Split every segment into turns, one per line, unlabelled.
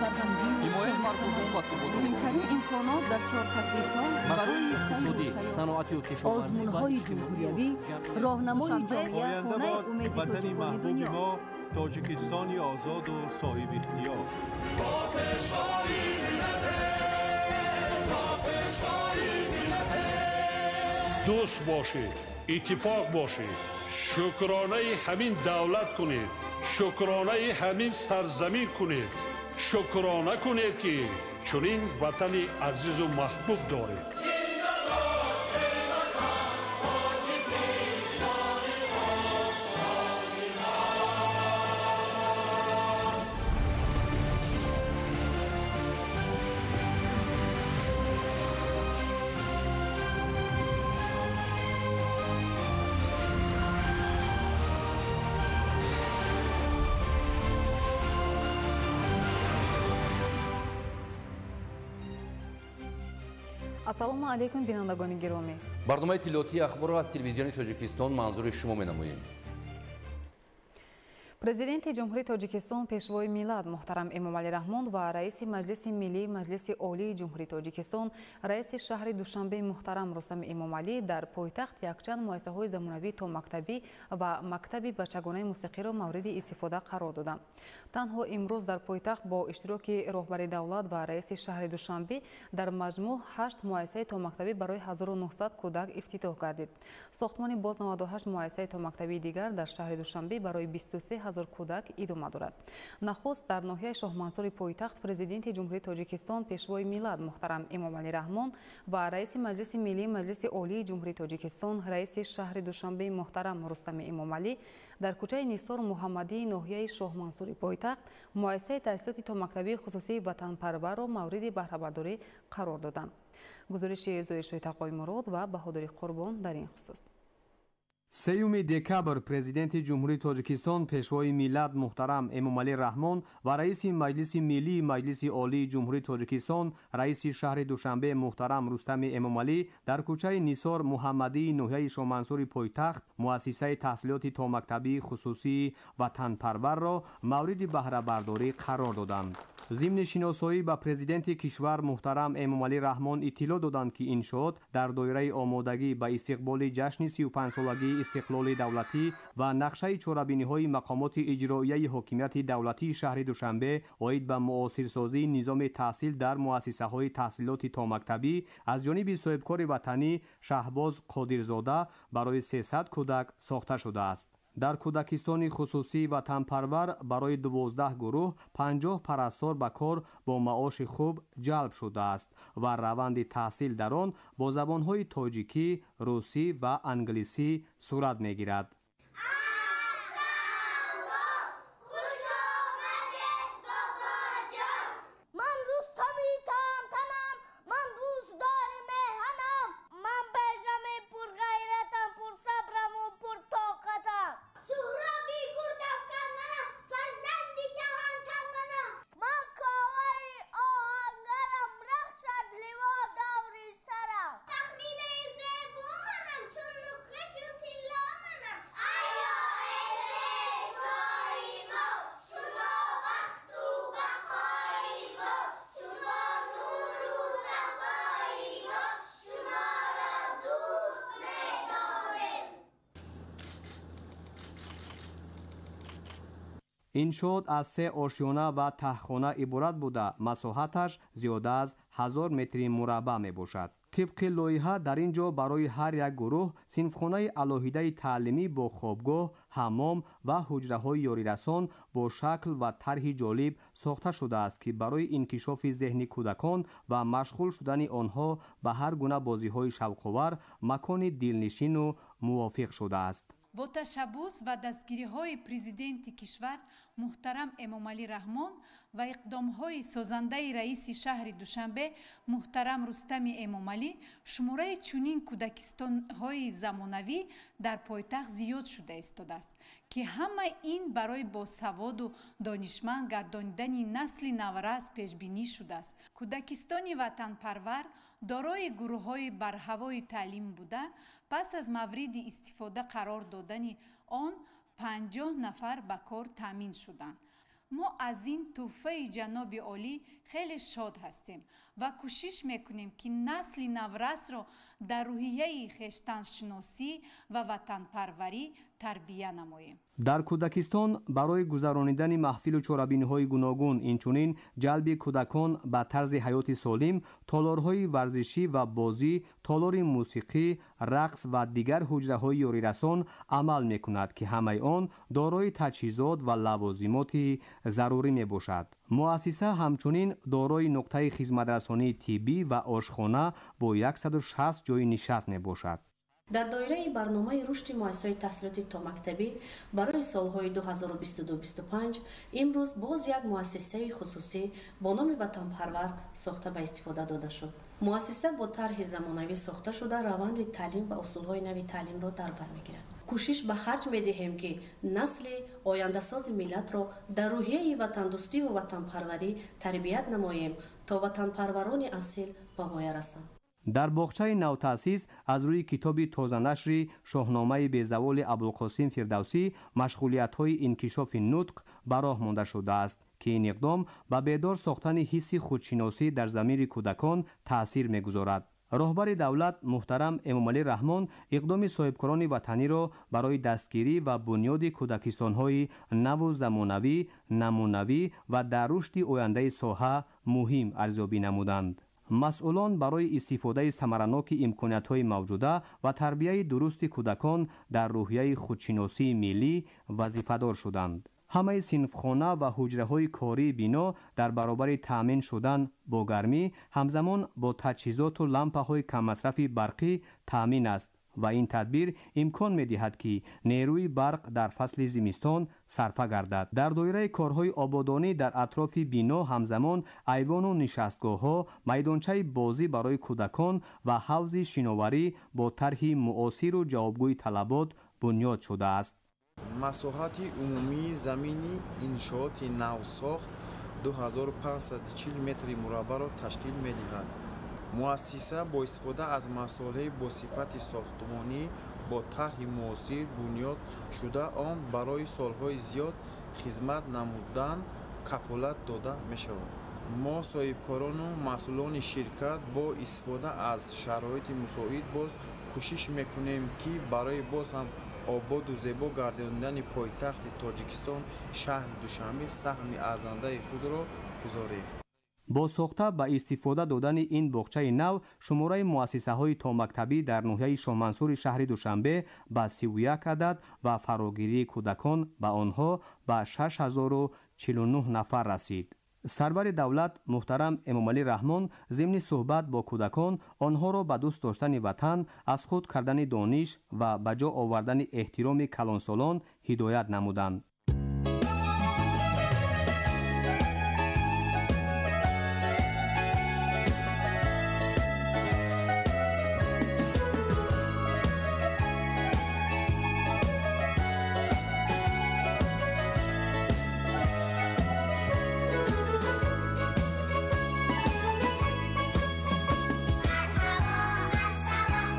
фарҳангию
ҳимояи марзубум ва суботу
муҳимтарин имконот дар чор фасли сол барои сайру
иқтисодӣ,
сайёҳат.
Саноатию кишоварзӣ ва
Озмунҳои
иҷтимоию
ҷумҳуриявӣ,
ҷамъиятӣ.
роҳнамои
Душанбе,
ҷомеа,
Оянда
хонаи
бод
умеди
ватани
тоҷикони
маҳбуби
дунё.
мо, Тоҷикистони озоду соҳибихтиёр.
Дӯст бошед, иттифоқ бошед, шукронаи ҳамин давлат кунед, шукронаи ҳамин сарзамин кунед, шукрона кунед, ки чунин ватани азизу маҳбуб доред.
Ассалому алайкум, бинандагони гиромӣ.
Барномаи иттилоотии ахборро аз Телевизиони Тоҷикистон манзури шумо менамоем.
Президенти Ҷумҳурии Тоҷикистон, Пешвои миллат муҳтарам Эмомалӣ Раҳмон ва Раиси Маҷлиси Миллии Маҷлиси Олии Ҷумҳурии Тоҷикистон, Раиси шаҳри Душанбе муҳтарам Рустам Эмомалӣ дар пойтахт якчанд муассисаҳои замонавии томактабӣ ва мактаби бачагонаи мусиқиро мавриди истифода қарор доданд. Танҳо имрӯз дар пойтахт бо иштироки роҳбари давлат ва раиси шаҳри Душанбе дар маҷмӯъ ҳашт муассисаи томактабӣ барои 1900 кӯдак ифтитоҳ гардид. Сохтмони боз 98 муассисаи томактабии дигар дар шаҳри Душанбе барои 23 ҳазор кӯдак идома дорад. Нахуст дар ноҳияи Шоҳмансури пойтахт Президенти Ҷумҳурии Тоҷикистон, Пешвои миллат муҳтарам Эмомалӣ Раҳмон ва Раиси Маҷлиси Миллии Маҷлиси Олии Ҷумҳурии Тоҷикистон, Раиси шаҳри Душанбе муҳтарам Рустами Эмомалӣ дар кӯчаи Нисор Муҳаммадии ноҳияи Шоҳмансури пойтахт муассисаи таҳсилоти томактабии хусусии Ватанпарварро мавриди баҳрабардорӣ қарор доданд. Гузориши Зоиршоҳи Тақои Мурод ва Баҳодури Қурбон дар ин хусус.
3 декабр Президенти Ҷумҳурии Тоҷикистон, Пешвои миллат муҳтарам Эмомалӣ Раҳмон ва Раиси Маҷлиси Миллии Маҷлиси Олии Ҷумҳурии Тоҷикистон, Раиси шаҳри Душанбе муҳтарам Рустами Эмомалӣ дар кӯчаи Нисор Муҳаммадии ноҳияи Шоҳмансури пойтахт муассисаи таҳсилоти томактабии хусусии Ватанпарварро мавриди баҳрабардорӣ қарор доданд. Зимни шиносоӣ ба президенти кишвар муҳтарам Эмомалӣ Раҳмон иттилоъ доданд, ки иншоот дар доираи омодагӣ ба истиқболи ҷашни 35-солагии истиқлоли давлатӣ ва нақшаи чорабиниҳои мақомоти иҷроияи ҳокимияти давлатии шаҳри Душанбе оид ба муосирсозии низоми таҳсил дар муассисаҳои таҳсилоти томактабӣ аз ҷониби соҳибкори ватанӣ Шаҳбоз Қодирзода барои 300 кӯдак сохта шудааст. Дар кӯдакистони хусусии Ватанпарвар барои 12 гурӯҳ 50 парастор ба кор бо маоши хуб ҷалб шудааст ва раванди таҳсил дар он бо забонҳои тоҷикӣ, русӣ ва англисӣ сурат мегирад.
Ман Рустами Тантанам, ман дӯстдори меҳанам, ман бежами пурғайратам, пурсабраму пуртоқатам. Суҳроби гурдафкан манам, фарзанди каҳантан манам. Ман Коваи оҳангарам, рахшад ливо даври сарам. Тахминаи зебо манам, чун нуқра, чун тилло манам. Айё, эй пешвои мо, шумо бахту бақои мо, шумо нуру сафои мо, шуморо дӯст медорем.
Иншоот аз се ошёна ва таҳхона иборат буда, масоҳаташ зиёда аз 1000 метри мураббаъ мебошад. Тибқи лоиҳа, дар ин ҷо барои ҳар як гурӯҳ синфхонаи алоҳидаи таълимӣ бо хобгоҳ, ҳаммом ва ҳуҷраҳои ёрирасон бо шакл ва тарҳи ҷолиб сохта шудааст, ки барои инкишофи зеҳни кӯдакон ва машғул шудани онҳо ба ҳар гуна бозиҳои шавқовар макони дилнишину мувофиқ шудааст.
Бо ташаббус ва дастгириҳои президенти кишвар муҳтарам Эмомалӣ Раҳмон ва иқдомҳои созандаи раиси шаҳри Душанбе муҳтарам Рустами Эмомалӣ шумораи чунин кӯдакистонҳои замонавӣ дар пойтахт зиёд шуда истодааст, ки ҳама ин барои босаводу донишманд гардонидани насли наврас пешбинӣ шудааст. Кӯдакистони Ватанпарвар дорои гурӯҳҳои барҳавои таълим буда, пас аз мавриди истифода қарор додани он 50 нафар ба кор таъмин шуданд. Мо аз ин тӯҳфаи ҷаноби олӣ хеле шод ҳастем ва кӯшиш мекунем, ки насли наврасро дар рӯҳияи хештаншиносӣ ва ватанпарварӣ тарбия намоем.
Дар кӯдакистон барои гузаронидани маҳфилу чорабиниҳои гуногун, инчунин ҷалби кӯдакон ба тарзи ҳаёти солим, толорҳои варзишӣ ва бозӣ, толори мусиқӣ, рақс ва дигар ҳуҷраҳои ёрирасон амал мекунад, ки ҳамаи он дорои таҷҳизот ва лавозимоти зарурӣ мебошад. Муассиса ҳамчунин дорои нуқтаи хизматрасонии тиббӣ ва ошхона бо 160 ҷойи нишаст мебошад.
Дар доираи барномаи рушди муассисаҳои таҳсилоти томактабӣ барои солҳои 2022-25 имрӯз боз як муассисаи хусусӣ бо номи Ватанпарвар сохта ба истифода дода шуд. Муассиса бо тарҳи замонавӣ сохта шуда, раванди таълим ва усулҳои нави таълимро дар бар мегирад. Кӯшиш ба харҷ медиҳем, ки насли ояндасози миллатро дар рӯҳияи ватандӯстиву ватанпарварӣ тарбият намоем, то ватанпарварони асил ба воя расанд.
Дар боғчаи навтаъсис аз рӯи китоби тозанашри Шоҳномаи безаволи Абулқосим Фирдавсӣ машғулиятҳои инкишофи нутқ ба роҳ монда шудааст, ки ин иқдом ба бедор сохтани ҳисси худшиносӣ дар замири кӯдакон таъсир мегузорад. Роҳбари давлат муҳтарам Эмомалӣ Раҳмон иқдоми соҳибкорони ватаниро барои дастгирӣ ва бунёди кӯдакистонҳои наву замонавӣ, намунавӣ ва дар рушди ояндаи соҳа муҳим арзёбӣ намуданд. Масъулон барои истифодаи самараноки имкониятҳои мавҷуда ва тарбияи дурусти кӯдакон дар рӯҳияи худшиносии миллӣ вазифадор шуданд. Ҳамаи синфхона ва ҳуҷраҳои кории бино дар баробари таъмин шудан бо гармӣ, ҳамзамон бо таҷҳизоту лампаҳои каммасрафи барқӣ таъмин аст ва ин тадбир имкон медиҳад, ки нерӯи барқ дар фасли зимистон сарфа гардад. Дар доираи корҳои ободонӣ дар атрофи бино ҳамзамон айвону нишастгоҳҳо, майдончаи бозӣ барои кӯдакон ва ҳавзи шиноварӣ бо тарҳи муосиру ҷавобгӯи талабот бунёд шудааст.
Масоҳати умумии замини иншооти навсохт 2540 метри мураббаъро ташкил медиҳад. Муассиса бо истифода аз масолеҳи бо сифати сохтмонӣ бо тарҳи муосир бунёд шуда, он барои солҳои зиёд хизмат намудан кафолат дода мешавад. Мо соҳибкорону масъулони ширкат бо истифода аз шароити мусоид боз кӯшиш мекунем, ки барои боз ҳам ободу зебо гардондани пойтахти Тоҷикистон шаҳри Душанбе саҳми арзандаи худро гузорем.
Бо сохта ба истифода додани ин боғчаи нав шумораи муассисаҳои томактабӣ дар ноҳияи Шоҳмансури шаҳри Душанбе ба 31 адад ва фарогирии кӯдакон ба онҳо ба 6049 нафар расид. Сарвари давлат муҳтарам Эмомалӣ Раҳмон зимни суҳбат бо кӯдакон онҳоро ба дӯст доштани ватан, аз худ кардани дониш ва ба ҷо овардани эҳтироми калонсолон ҳидоят намуданд.
Marhaba, assalom,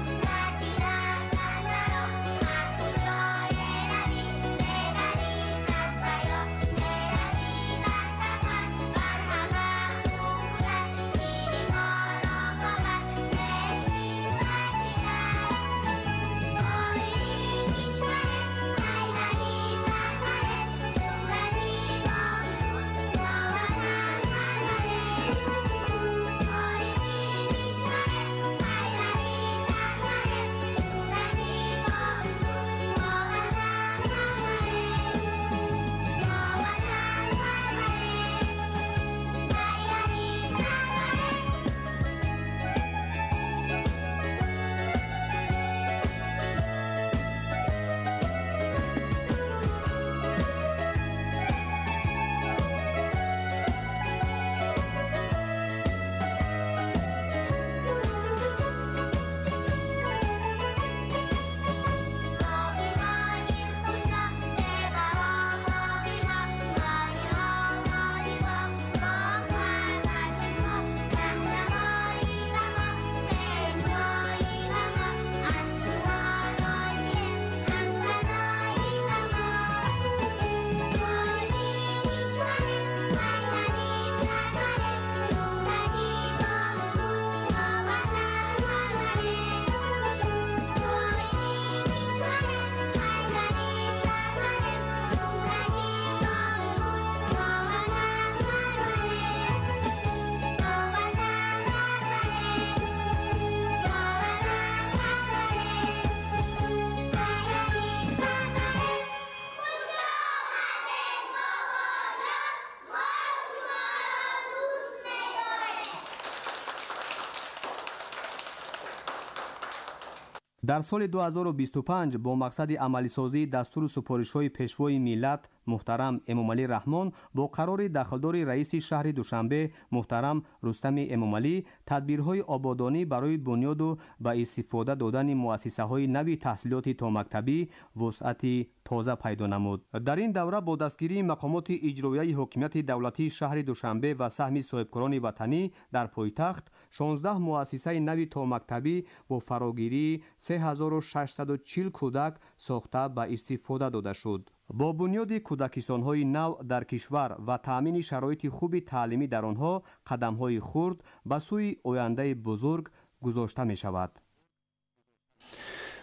Дар соли 2025 бо мақсади амалисозии дастуру супоришҳои Пешвои миллат муҳтарам Эмомалӣ Раҳмон бо қарори дахлдори раиси шаҳри Душанбе муҳтарам Рустами Эмомалӣ тадбирҳои ободонӣ барои бунёду ба истифода додани муассисаҳои нави таҳсилоти томактабӣ вусъати тоза пайдо намуд. Дар ин давра бо дастгирии мақомоти иҷроияи ҳокимияти давлатии шаҳри Душанбе ва саҳми соҳибкорони ватанӣ дар пойтахт 16 муассисаи нави томактабӣ бо фарогирии 3640 кӯдак сохта ба истифода дода шуд. Бо бунёди кӯдакистонҳои нав дар кишвар ва таъмини шароити хуби таълимӣ дар онҳо қадамҳои хурд ба сӯи ояндаи бузург гузошта мешавад.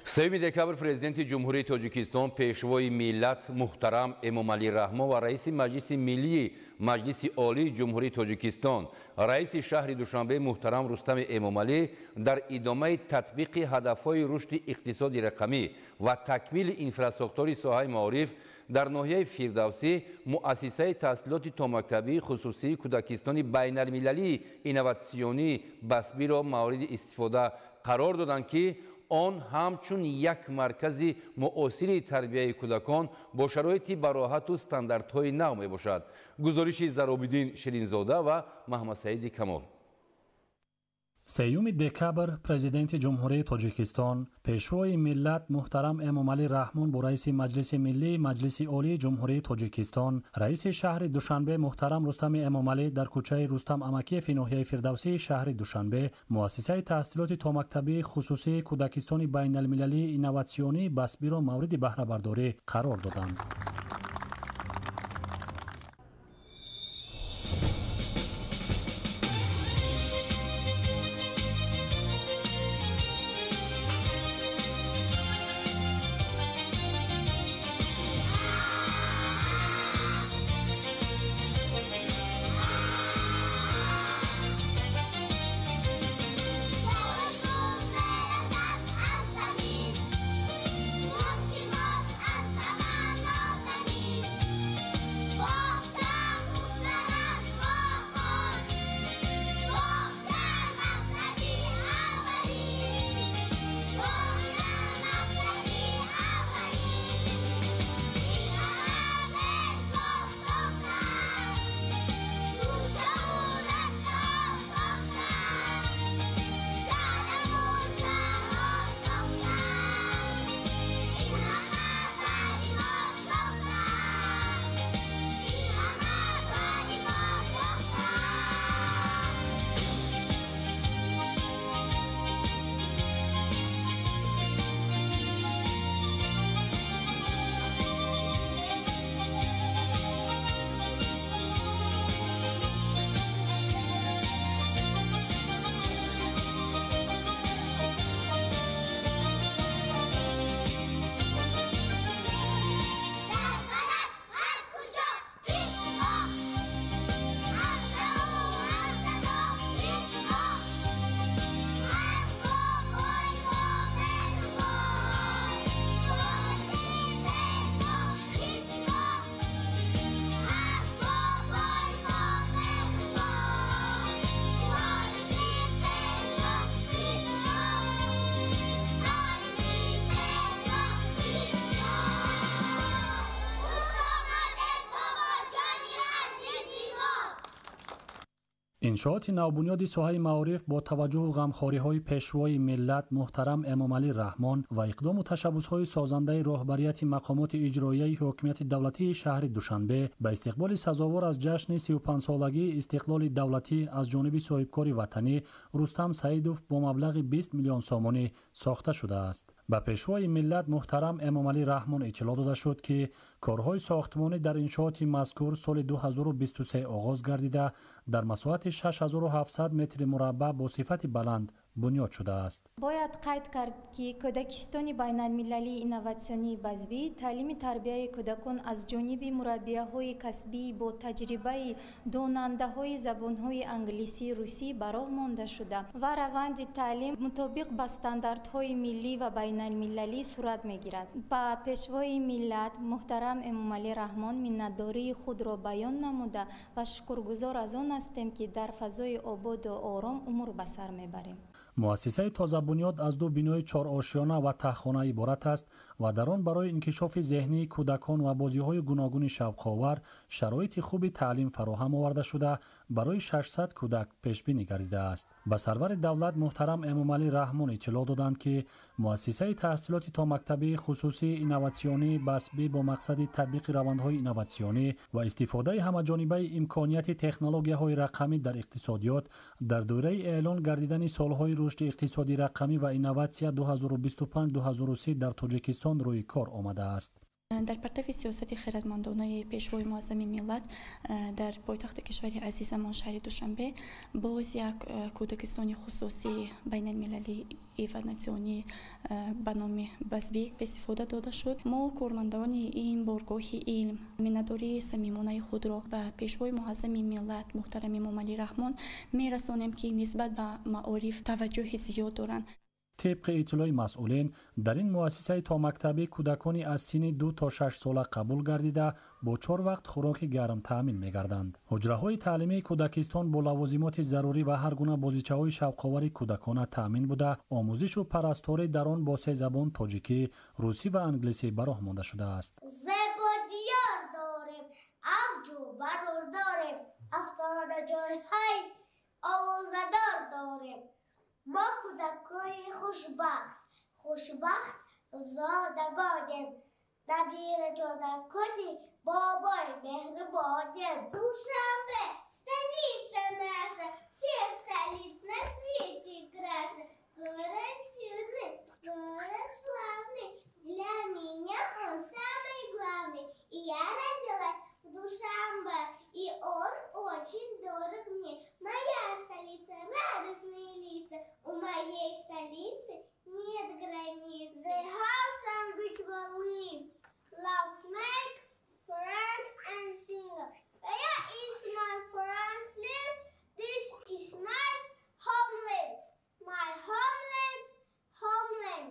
3 декабр Президенти Ҷумҳурии Тоҷикистон, Пешвои миллат муҳтарам Эмомалӣ Раҳмон ва Раиси Маҷлиси Миллии Маҷлиси Олии Ҷумҳурии Тоҷикистон, Раиси шаҳри Душанбе муҳтарам Рустами Эмомалӣ дар идомаи татбиқи ҳадафҳои рушди иқтисоди рақамӣ ва такмили инфрасохтори соҳаи маориф дар ноҳияи Фирдавсӣ муассисаи таҳсилоти томактабии хусусии кӯдакистони байналмилалии инноватсионии Басбиро мавриди истифода қарор доданд, ки он ҳамчун як маркази муосири тарбияи кӯдакон бо шароити бароҳату стандартҳои нав мебошад. Гузориши Заробиддин Ширинзода ва Маҳмадсаиди Камол.
3 декабр Президенти Ҷумҳурии Тоҷикистон, Пешвои миллат муҳтарам Эмомалӣ Раҳмон бо Раиси Маҷлиси Миллии Маҷлиси Олии Ҷумҳурии Тоҷикистон, Раиси шаҳри Душанбе муҳтарам Рустами Эмомалӣ дар кӯчаи Рустам Амакиеви ноҳияи Фирдавсии шаҳри Душанбе муассисаи таҳсилоти томактабии хусусии кӯдакистони байналмилалии инноватсионии Басбиро мавриди баҳрабардорӣ қарор доданд. Иншооти навбунёди соҳаи маориф бо таваҷҷӯҳу ғамхориҳои Пешвои миллат муҳтарам Эмомалӣ Раҳмон ва иқдому ташаббусҳои созандаи роҳбарияти мақомоти иҷроияи ҳокимияти давлатии шаҳри Душанбе ба истиқболи сазовор аз ҷашни 35-солагии истиқлоли давлатӣ аз ҷониби соҳибкори ватанӣ Рустам Саидов бо маблағи 20 миллион сомонӣ сохта шудааст. Ба Пешвои миллат муҳтарам Эмомалӣ Раҳмон иттилоъ дода шуд, ки корҳои сохтмонӣ дар иншооти мазкур соли 2023 оғоз гардида дар масоҳати 6700 метри мураббаъ бо сифати баланд бунёд шудааст.
Бояд қайд кард, ки кӯдакистони байналмилалии инноватсионии Басбӣ таълими тарбияи кӯдакон аз ҷониби мураббияҳои касбӣ бо таҷрибаи донандаҳои забонҳои англисӣ, русӣ ба роҳ монда шуда ва раванди таълим мутобиқ ба стандартҳои миллӣ ва байналмилалӣ сурат мегирад. Ба Пешвои миллат муҳтарам Эмомалӣ Раҳмон миннатдории худро баён намуда ва шукргузор аз он ҳастем, ки дар фазои ободу ором умр ба сар мебарем.
Муассисаи тозабунёд аз ду бинои чорошёна ва таҳхона иборат аст ва дар он барои инкишофи зеҳнии кӯдакон ва бозиҳои гуногуни шавқовар шароити хуби таълим фароҳам оварда шуда, барои 600 кӯдак пешбинӣ гардидааст. Ба сарвари давлат муҳтарам Эмомалӣ Раҳмон иттилоъ доданд, ки муассисаи таҳсилоти томактабии хусусии инноватсионии Басбӣ бо мақсади татбиқи равандҳои инноватсионӣ ва истифодаи ҳамаҷонибаи имконияти технологияҳои рақамӣ дар иқтисодиёт дар доираи эълон гардидани солҳои рушди иқтисоди рақамӣ ва инноватсия 2025-2030 дар Тоҷикистон рӯи кор омадааст.
Дар партави сиёсати хиратмандонаи Пешвои муаззами миллат дар пойтахти кишвари азизамон шаҳри Душанбе боз як кӯдакистони хусусии байналмилалии инноватсионӣ ба номи Басбӣ ба истифода дода шуд. Мо кормандони ин боргоҳи илм миннатдории самимонаи худро ба Пешвои муаззами миллат муҳтарам Эмомалӣ Раҳмон мерасонем, ки нисбат ба маориф таваҷҷӯҳи зиёд доранд.
Тибқи иттилои масъулин, дар ин муассисаи томактабӣ кӯдакони аз синни 2 то 6 сола қабул гардида, бо 4 вақт хӯроки гарм таъмин мегарданд. Ҳуҷраҳои таълимии кӯдакистон бо лавозимоти зарурӣ ва ҳар гуна бозичаҳои шавқовари кӯдакона таъмин буда, омӯзишу парасторӣ дар он бо се забон тоҷикӣ, русӣ ва англисӣ ба роҳ монда шудааст.
Зебодиёр дорем, авҷу барор дорем, афсона ҷойҳои овозадор дорем. Мо кӯдакони хушбахт, хушбахт зодагонем, набираҷонакони бобои меҳрубонем. Душанбе столица наша, всех столиц на свете краше. Город чудный, город славный, для меня он самый главный. И я родилась в Душанбе, и он очень дорог мне. Моя столица, радостные лица, у моей столицы нет границ. The house on which we live, love make friends and singer. Where is my friends live? This is my homeland. My homeland, homeland.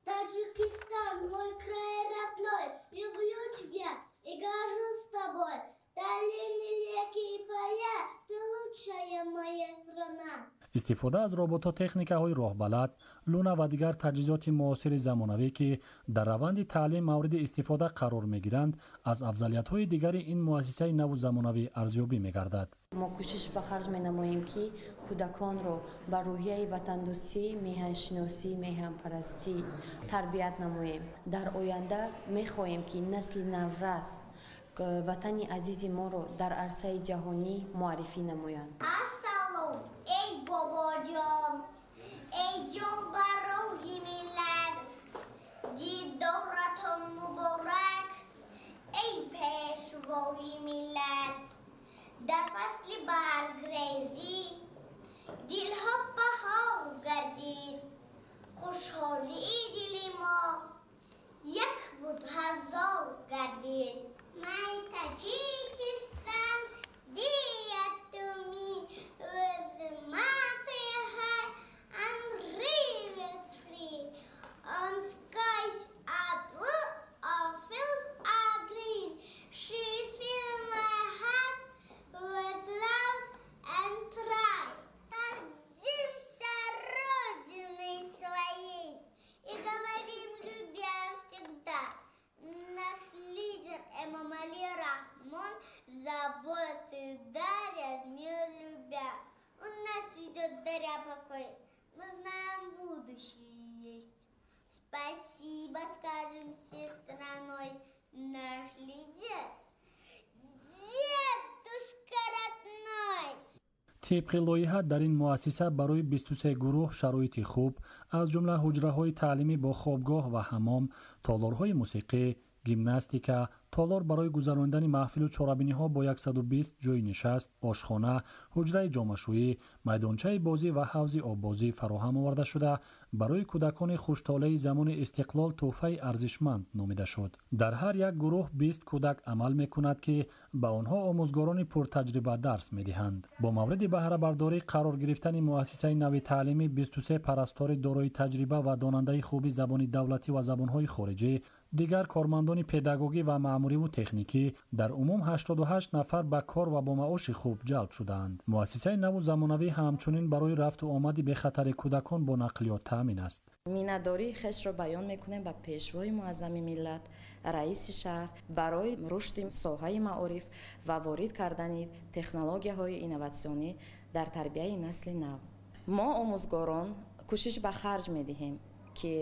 Таджикистан, мой край родной, люблю тебя и горжусь тобой. Долины, реки и поля, ты лучшая моя страна.
Истифода аз робототехникаҳои роҳбалад, луна ва дигар таҷҳизоти муосири замонавӣ, ки дар раванди таълим мавриди истифода қарор мегиранд, аз афзалиятҳои дигари ин муассисаи наву замонавӣ арзёбӣ мегардад.
Мо кӯшиш ба харҷ менамоем, ки кӯдаконро ба рӯҳияи ватандӯстӣ, меҳаншиносӣ, меҳанпарастӣ тарбият намоем. Дар оянда мехоҳем, ки насли наврас ватани азизи моро дар арсаи ҷаҳонӣ муаррифӣ намоянд.
Ассалом, эй бобоҷон, эй ҷонбарои миллат, дидоратон муборак, эй пешвои миллат. Дар фасли баргрезӣ дилҳо баҳор гардид, хушҳолии дили мо як буд ҳазор гардид. My Tajikistan, dear to me, with mountain high and rivers free. On skies are blue, our fields are green. She fills my heart with love and pride. Гордимся родиной своей и говорим, любя всегда. Наш лидер Эмомали Рахмон заботы дарят мир любя. Он нас ведет, даря покой. Мы знаем, будущее есть. Спасибо, скажем всей страной. Наш лидер дедушка родной.
Тибқи лоиҳа дар ин муассиса барои 23 гурӯҳ шароити хуб, аз ҷумла ҳуҷраҳои таълимӣ бо хобгоҳ ва ҳаммом, толорҳои мусиқӣ, гимнастика, толор барои гузарондани маҳфилу чорабиниҳо бо 120 ҷойи нишаст, ошхона, ҳуҷраи ҷомашӯӣ, майдончаи бозӣ ва ҳавзи оббозӣ фароҳам оварда шуда, барои кӯдакони хуштолеи замони истиқлол тӯҳфаи арзишманд номида шуд. Дар ҳар як гурӯҳ 20 кӯдак амал мекунад, ки ба онҳо омӯзгорони пуртаҷриба дарс медиҳанд. Бо мавриди баҳрабардорӣ қарор гирифтани муассисаи нави таълимӣ 23 парастори дорои таҷриба ва донандаи хуби забони давлатӣ ва забонҳои хориҷӣ Дигар кормандони педагогӣ ва маъмуриву техникӣ дар умум 88 нафар ба кор ва бо маоши хуб ҷалб шудаанд. Муассисаи наву замонавӣ ҳамчунин барои рафту омади бехатари кӯдакон бо нақлиёт таъмин аст.
Миннатдории хешро баён мекунем ба Пешвои муаззами миллат, раиси шаҳр барои рушди соҳаи маориф ва ворид кардани технологияҳои инноватсионӣ дар тарбияи насли нав. Мо омӯзгорон кӯшиш ба харҷ медиҳем, ки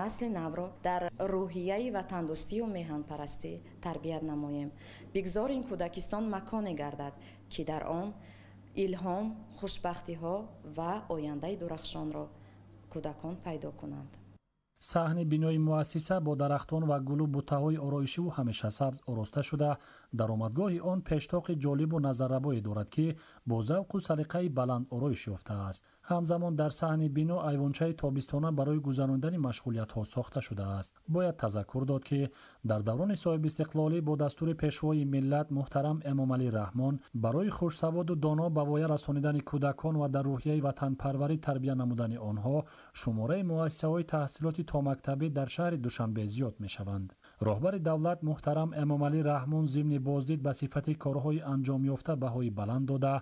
насли навро дар рӯҳияи ватандӯстию меҳанпарастӣ тарбият намоем. Бигзор ин кӯдакистон маконе гардад, ки дар он илҳом, хушбахтиҳо ва ояндаи дурахшонро кӯдакон пайдо кунанд.
Саҳни бинои муассиса бо дарахтон ва гулу буттаҳои ороишиву ҳамешасабз ороста шуда, даромадгоҳи он пештоқи ҷолибу назаррабое дорад, ки бо завқу салиқаи баланд ороиш ёфтааст. Ҳамзамон дар саҳни бино айвончаи тобистона барои гузарондани машғулиятҳо сохта шудааст. Бояд тазаккур дод, ки дар даврони соҳибистиқлолӣ бо дастури Пешвои миллат муҳтарам Эмомалӣ Раҳмон барои хушсаводу доно ба воя расонидани кӯдакон ва дар рӯҳияи ватанпарварӣ тарбия намудани онҳо шумораи муассисаҳои таҳсилоти томактабӣ дар шаҳри Душанбе зиёд мешаванд. Роҳбари давлат муҳтарам Эмомалӣ Раҳмон зимни боздид ба сифати корҳои анҷомёфта баҳои баланд дода,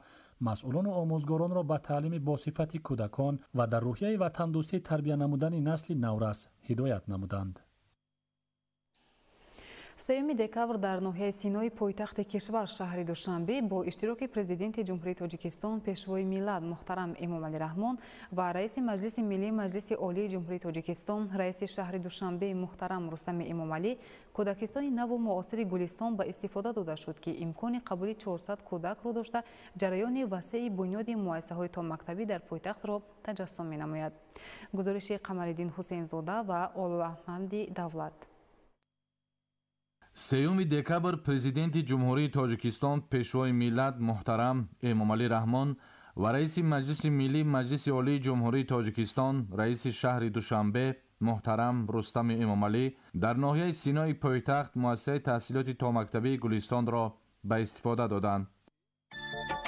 масъулону омӯзгоронро ба таълими босифати кӯдакон ва дар рӯҳияи ватандӯстӣ тарбия намудани насли наврас ҳидоят намуданд.
3 декабр дар ноҳияи Синои пойтахти кишвар, шаҳри Душанбе, бо иштироки Президенти Ҷумҳурии Тоҷикистон, Пешвои миллат муҳтарам Эмомалӣ Раҳмон ва раиси Маҷлиси Миллии Маҷлиси Олии Ҷумҳурии Тоҷикистон, раиси шаҳри Душанбе муҳтарам Рустами Эмомалӣ кӯдакистони наву муосири Гулистон ба истифода дода шуд, ки имкони қабули 400 кӯдакро дошта, ҷараёни васеи бунёди муассисаҳои томактабӣ дар пойтахтро таҷассум менамояд. Гузориши Қамариддин Ҳусейнзода ва Оллаҳмамди Давлат.
3 декабр Президенти Ҷумҳурии Тоҷикистон, Пешвои миллат муҳтарам Эмомалӣ Раҳмон ва раиси Маҷлиси Миллии Маҷлиси Олии Ҷумҳурии Тоҷикистон, раиси шаҳри Душанбе муҳтарам Рустами Эмомалӣ дар ноҳияи Синои пойтахт муассисаи таҳсилоти томактабии Гулистонро ба истифода доданд.
Bye.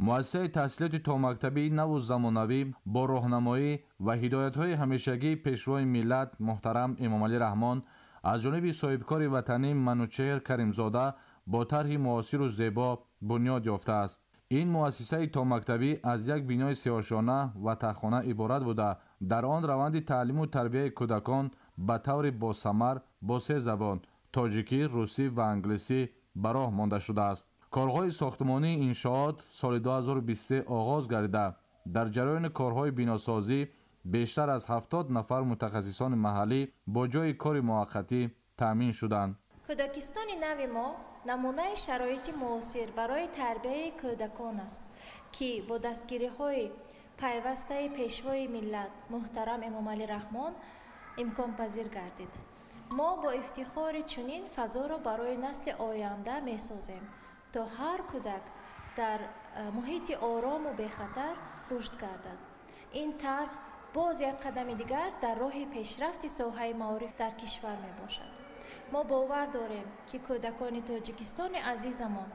Муассисаи таҳсилоти томактабии наву замонавӣ бо роҳнамоӣ ва ҳидоятҳои ҳамешагии Пешвои миллат муҳтарам Эмомалӣ Раҳмон аз ҷониби соҳибкори ватанӣ Манучеҳр Каримзода бо тарҳи муосиру зебо бунёд ёфтааст. Ин муассисаи томактабӣ аз як бинои сеошёна ва таххона иборат буда, дар он раванди таълиму тарбияи кӯдакон ба таври босамар бо се забон тоҷикӣ, русӣ ва англисӣ ба роҳ монда шудааст. Корҳои сохтмонии иншоот соли 2023 оғоз гардида, дар ҷараёни корҳои биносозӣ бештар аз 70 нафар мутахассисони маҳаллӣ бо ҷойи кори муваққатӣ таъмин шуданд.
Кӯдакистони нави мо намунаи шароити муосир барои тарбияи кӯдакон аст, ки бо дастгириҳои пайвастаи Пешвои миллат муҳтарам Эмомалӣ Раҳмон имконпазир гардид. Мо бо ифтихори чунин фазоро барои насли оянда месозем, то ҳар кӯдак дар муҳити орому бехатар рушд гардад. Ин тарҳ боз як қадами дигар дар роҳи пешрафти соҳаи маориф дар кишвар мебошад. Мо бовар дорем, ки кӯдакони Тоҷикистони азизамон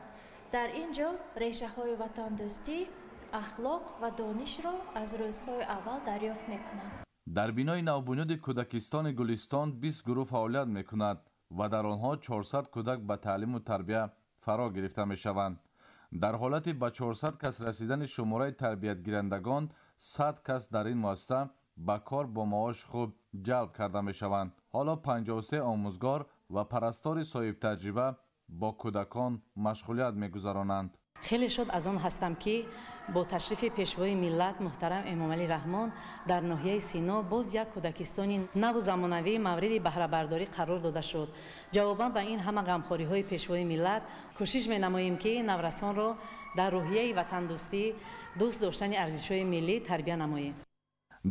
дар ин ҷо решаҳои ватандӯстӣ, ахлоқ ва донишро аз рӯзҳои аввал дарёфт мекунанд.
Дар бинои навбунёди кӯдакистони Гулистон 20 гурӯҳ фаъолият мекунад ва дар онҳо 400 кӯдак ба таълиму тарбия фаро гирифта мешаванд. Дар ҳолати ба 400 кас расидани шумораи тарбиятгирандагон, 100 кас дар ин муассиса ба кор бо маоши хуб ҷалб карда мешаванд. Ҳоло 53 омӯзгор ва парастори соҳибтаҷриба бо кӯдакон машғулият мегузаронанд.
Хеле шод аз он ҳастам, ки бо ташрифи Пешвои миллат муҳтарам Эмомалӣ Раҳмон дар ноҳияи Сино боз як кӯдакистони наву замонавӣ мавриди баҳрабардорӣ қарор дода шуд. Ҷавобан ба ин ҳама ғамхориҳои Пешвои миллат кӯшиш менамоем, ки наврасонро дар рӯҳияи ватандӯстӣ, дӯст доштани арзишҳои миллӣ тарбия намоем.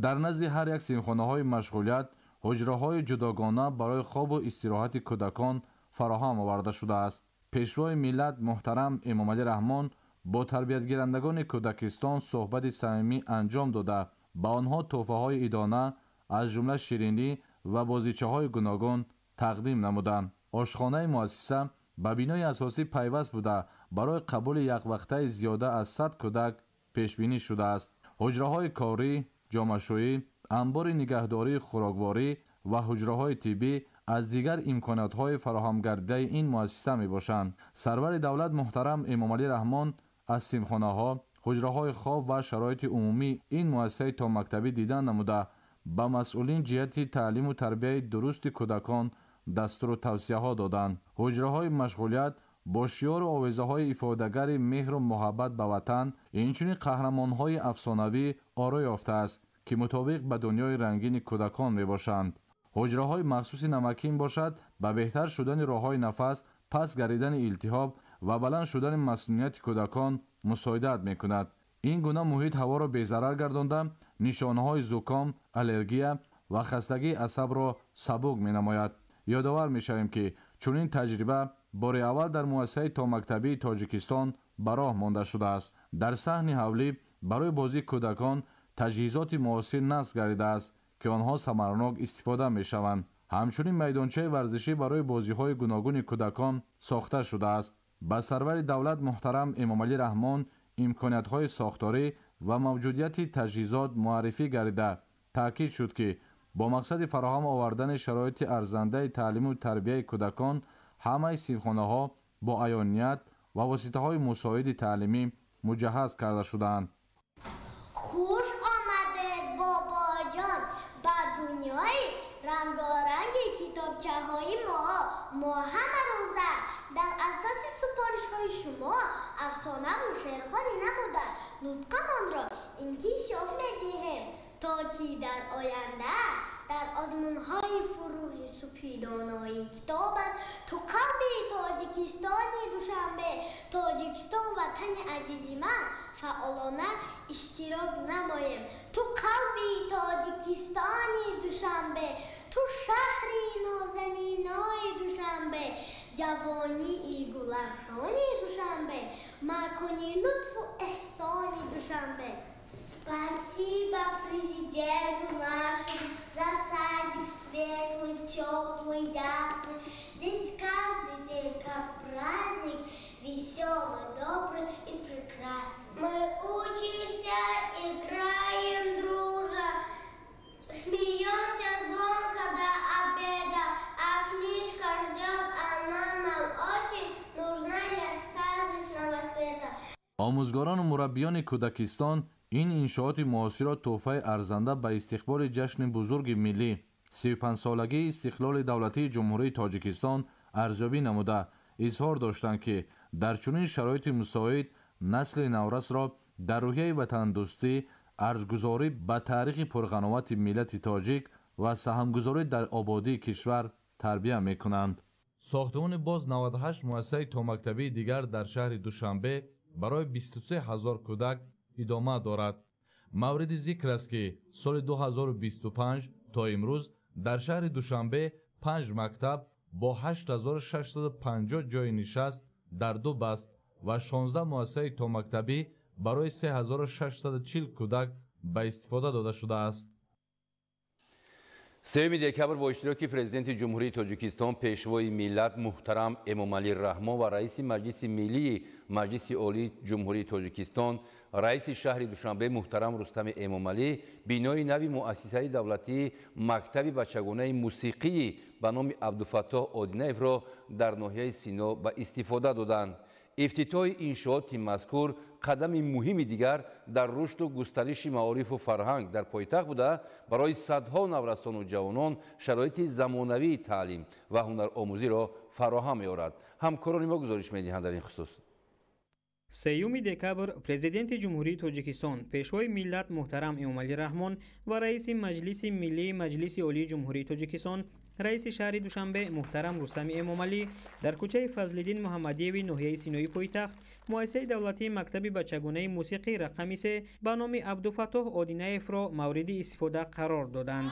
Дар назди ҳар як синфхонаҳои машғулият ҳуҷраҳои ҷудогона барои хобу истироҳати кӯдакон фароҳам оварда шудааст. Пешвои миллат муҳтарам Эмомалӣ Раҳмон бо тарбиятгирандагони кӯдакистон суҳбати самимӣ анҷом дода, ба онҳо тӯҳфаҳои идона аз ҷумла ширинӣ ва бозичаҳои гуногун тақдим намуданд. Ошхонаи муассиса ба бинои асосӣ пайваст буда, барои қабули яквақтаи зиёда аз 100 кӯдак пешбинӣ шудааст. Ҳуҷраҳои корӣ, ҷомашӯӣ, анбори нигаҳдории хӯрокворӣ ва ҳуҷраҳои тиббӣ аз дигар имкониятҳои фароҳамгардидаи ин муассиса мебошанд. Сарвари давлат муҳтарам Эмомалӣ Раҳмон аз синфхонаҳо, ҳуҷраҳои хоб ва шароити умумии ин муассисаи томактабӣ дидан намуда, ба масъулин ҷиҳати таълиму тарбияи дурусти кӯдакон дастуру тавсияҳо доданд. Ҳуҷраҳои машғулият бо шиёру овезаҳои ифодагари меҳру муҳаббат ба ватан, инчунин қаҳрамонҳои афсонавӣ оро ёфтааст, ки мутобиқ ба дунёи рангини кӯдакон мебошанд. Ҳуҷраҳои махсуси намакин бошад, ба беҳтар шудани роҳҳои нафас, пас гардидани илтиҳоб ва баланд шудани масунияти кӯдакон мусоидат мекунад. Ин гуна муҳит ҳаворо безарар гардонда, нишонаҳои зуком, аллергия ва хастагии асабро сабук менамояд. Ёдовар мешавем, ки чунин таҷриба бори аввал дар муассисаи томактабии Тоҷикистон ба роҳ монда шудааст. Дар саҳни ҳавлӣ барои бозии кӯдакон таҷҳизоти муосир насб гардидааст, ки онҳо самаранок истифода мешаванд. Ҳамчунин майдончаи варзишӣ барои бозиҳои гуногуни кӯдакон сохта шудааст. Ба сарвари давлат муҳтарам Эмомалӣ Раҳмон имкониятҳои сохторӣ ва мавҷудияти таҷҳизот муаррифӣ гардида, таъкид шуд, ки бо мақсади фароҳам овардани шароити арзандаи таълиму тарбияи кӯдакон ҳамаи синфхонаҳо бо аёният ва воситаҳои мусоиди таълимӣ муҷаҳҳаз карда шудаанд.
Хуш омадед, бобоҷон, ба дунёи рангоранги китобчаҳои мо. Мо ҳама рӯза дар асоси супоришҳои шумо афсонаву шеърхонӣ намуда нутқамонро инкишоф медиҳем, то ки дар оянда дар озмунҳои фурӯғи супидонои китоб аст ту қалби Тоҷикистони Душанбе, Тоҷикистон ватани азизи ман фаъолона иштирок намоем. Ту қалби Тоҷикистони Душанбе, ту шаҳри нозанинои Душанбе, ҷавонии гулафшони Душанбе, макони лутфу эҳсони Душанбе. Спасибо президенту нашему за садик светлый, теплый, ясный. Здесь каждый день как праздник, веселый, добрый и прекрасный. Мы
Омӯзгорону мураббиёни кӯдакистон ин иншооти муосирро тӯҳфаи арзанда ба истиқболи ҷашни бузурги миллӣ 35-солагии истиқлоли давлатии Ҷумҳурии Тоҷикистон арзёбӣ намуда, изҳор доштанд, ки дар чунин шароити мусоид насли наврасро дар рӯҳияи ватандӯстӣ, арҷгузорӣ ба таърихи пурғановати миллати тоҷик ва саҳмгузорӣ дар ободии кишвар тарбия мекунанд. Сохтмони боз 98 муассисаи томактабии дигар дар шаҳри Душанбе барои 23 ҳазор кӯдак идома дорад. Мавриди зикр аст, ки соли 2025 то имрӯз дар шаҳри Душанбе 5 мактаб бо 8650 ҷойи нишаст дар ду баст ва 16 муассисаи томактабӣ барои 3640 кӯдак ба истифода дода шудааст.
3 декабр бо иштироки Президенти Ҷумҳурии Тоҷикистон, Пешвои миллат муҳтарам Эмомалӣ Раҳмон ва Раиси Маҷлиси Миллии Маҷлиси Олии Ҷумҳурии Тоҷикистон, Раиси шаҳри Душанбе муҳтарам Рустами Эмомалӣ бинои нави муассисаи давлатии мактаби бачагонаи мусиқии ба номи Абдуфаттоҳ Одинаевро дар ноҳияи Сино ба истифода доданд. Ифтитоҳи иншооти мазкур қадами муҳими дигар дар рушду густариши маорифу фарҳанг дар пойтахт буда, барои садҳо наврасону ҷавонон шароити замонавии таълим ва ҳунаромӯзиро фароҳам меорад. Ҳамкорони мо гузориш медиҳанд дар ин хусус.
3 декабр Президенти Ҷумҳурии Тоҷикистон, Пешвои миллат муҳтарам Эмомалӣ Раҳмон ва Раиси Маҷлиси Миллии Маҷлиси Олии Ҷумҳурии Тоҷикистон, Раиси шаҳри Душанбе муҳтарам Рустами Эмомалӣ дар кӯчаи Фазлиддин Муҳаммадиеви ноҳияи Синои пойтахт муассисаи давлатии мактаби бачагонаи мусиқӣ рақами 3 ба номи Абдуфаттоҳ Одинаевро мавриди истифода қарор доданд.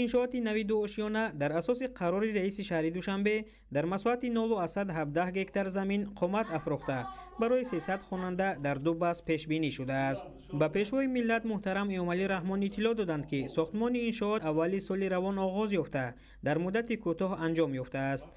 Иншооти нави дуошиёна дар асоси қарори раиси шаҳри Душанбе дар масоҳати 0,17 гектар замин қомат афрохта барои 300 хонанда дар ду бас пешбинӣ шудааст. Ба Пешвои миллат муҳтарам Эмомалӣ Раҳмон иттилоъ доданд, ки сохтмони иншоот аввали соли равон оғоз ёфта, дар муддати кӯтоҳ анҷом ёфтааст.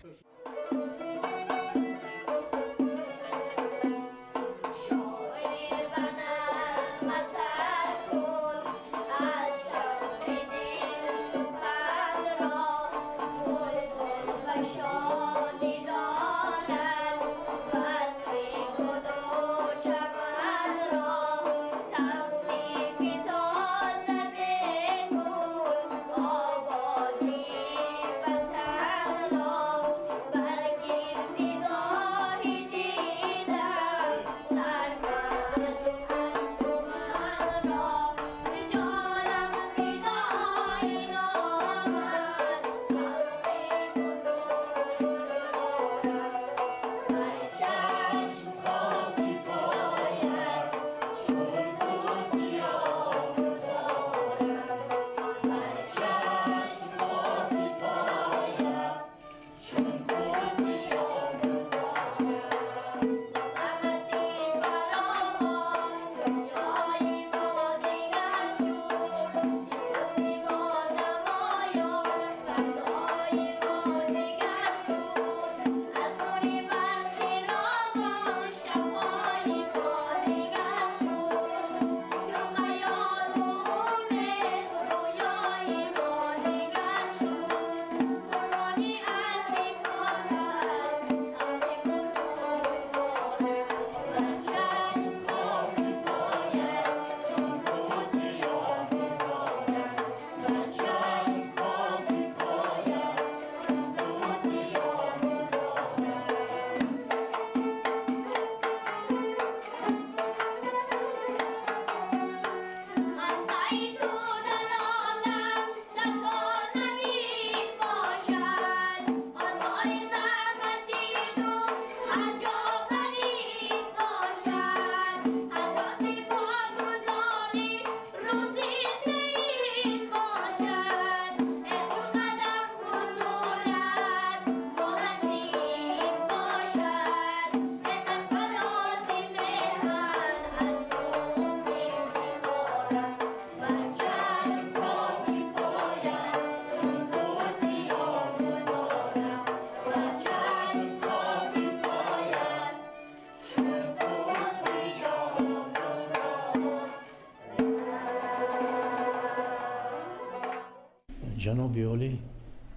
Ҷаноби олӣ,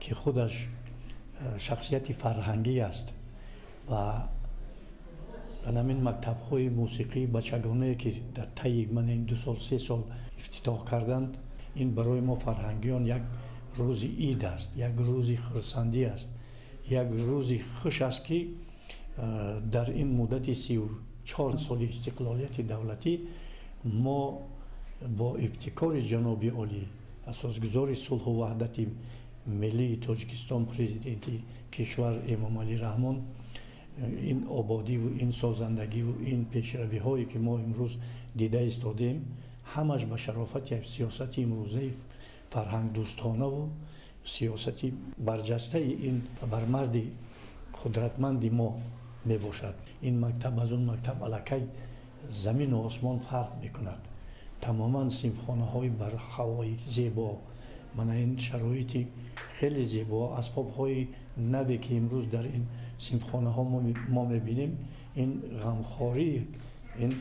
ки худаш шахсияти фарҳангӣ аст ва дар ҳамин мактабҳои мусиқии бачагонае, ки дар тайи ман ин 2 сол 3 сол ифтитоҳ карданд, ин барои мо фарҳангиён як рӯзи ид аст, як рӯзи хурсандӣ аст, як рӯзи хуш аст, ки дар ин муддати 34 соли истиқлолияти давлатӣ мо бо ибтикори ҷаноби олӣ, асосгузори сулҳу ваҳдати миллии Тоҷикистон, президенти кишвар Эмомалӣ Раҳмон, ин ободиву ин созандагиву ин пешравиҳое, ки мо имрӯз дида истодем, ҳамаш ба шарофати сиёсати имрӯзаи фарҳангдӯстонаву сиёсати барҷастаи ин бармарди қудратманди мо мебошад. Ин мактаб аз он мактаб аллакай замину осмон фарқ мекунад. Тамоман синфхонаҳои барҳавои зебо, мана ин шароити хеле зебо, асбобҳои наве, ки имрӯз дар ин синфхонаҳо мо мебинем, ин ғамхории ин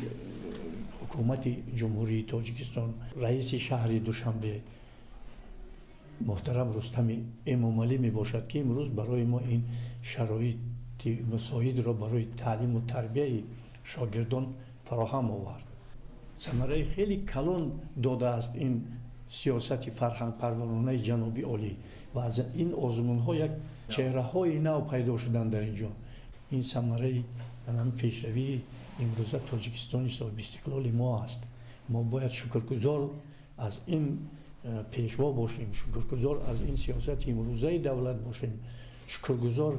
ҳукумати Ҷумҳурии Тоҷикистон, раиси шаҳри Душанбе муҳтарам Рустами Эмомалӣ мебошад, ки имрӯз барои мо ин шароити мусоидро барои таълиму тарбияи шогирдон фароҳам овард. Самараи хеле калон додааст ин сиёсати фарҳангпарваронаи ҷаноби олӣ ва аз ин озмунҳо як чеҳраҳои нав пайдо шуданд дар ин ҷо. Ин самараи пешравии имрӯза Тоҷикистони соҳибистиқлоли мо аст. Мо бояд шукргузор аз ин пешво бошем, шукргузор аз ин сиёсати имрӯзаи давлат бошем, шукргузор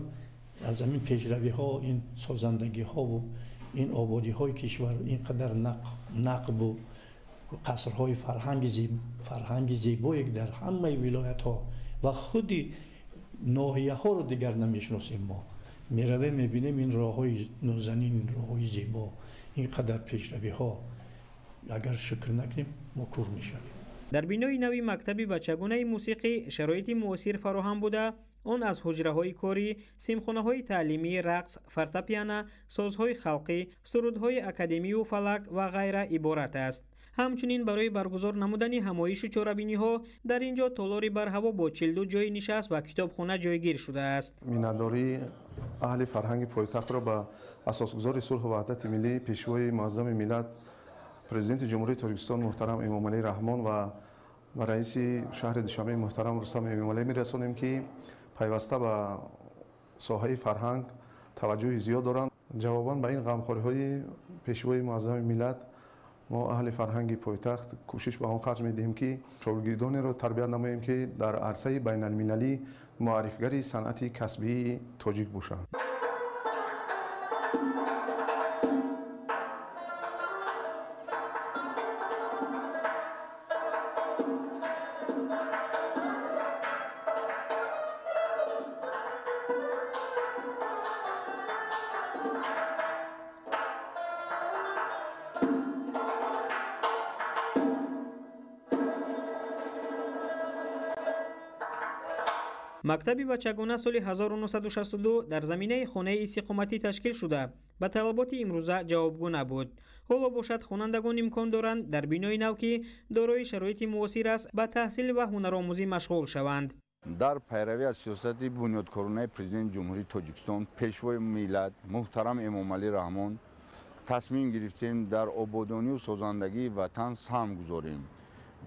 аз ҳамин пешравиҳо, ин созандагиҳову ин ободиҳои кишвар, ин қадар нақбу қасрҳои фарҳанги зебое, ки дар ҳамаи вилоятҳо ва худи ноҳияҳоро дигар намешиносем. Мо меравем, мебинем ин роҳҳои нозанин, ин роҳҳои зебо, ин қадар пешравиҳо. Агар шукр накунем, мо кур мешавем.
Дар бинои нави мактаби бачагонаи мусиқӣ шароити муосир фароҳам буда, он аз ҳуҷраҳои корӣ, симхонаҳои таълимӣ, рақс, фортепиано, созҳои халқӣ, сурудҳои академию фалак ва ғайра иборат аст. Ҳамчунин барои баргузор намудани ҳамоишу чорабиниҳо дар ин ҷо толори барҳаво бо 42 ҷойи нишаст ва китобхона ҷойгир шудааст.
Миннатдории аҳли фарҳанги пойтахтро ба асосгузори сулҳу ваҳдати миллӣ, пешвои муаззами миллат, президенти Ҷумҳурии Тоҷикистон муҳтарам Эмомалӣ Раҳмон ва ба раиси шаҳри Душанбе муҳтарам Рустам Эмомалӣ мерасонем, ки пайваста ба соҳаи фарҳанг таваҷҷӯҳи зиёд доранд. Ҷавобан ба ин ғамхориҳои пешвои муаззами миллат, мо аҳли фарҳанги пойтахт кӯшиш ба он харҷ медиҳем, ки шогирдонеро тарбият намоем, ки дар арсаи байналмилалӣ муаррифгари санъати касбии тоҷик бошанд.
Мактаби бачагона соли 1962 дар заминаи хонаи истиқоматӣ ташкил шуда, ба талаботи имрӯза ҷавобгӯ набуд. Ҳоло бошад, хонандагон имкон доранд дар бинои нав, ки дорои шароити муосир аст, ба таҳсил ва ҳунаромӯзӣ машғул шаванд.
Дар пайравӣ аз сиёсати бунёдкоронаи президенти Ҷумҳурии Тоҷикистон, пешвои миллат муҳтарам Эмомалӣ Раҳмон, тасмим гирифтем дар ободонию созандагии ватан саҳм гузорем.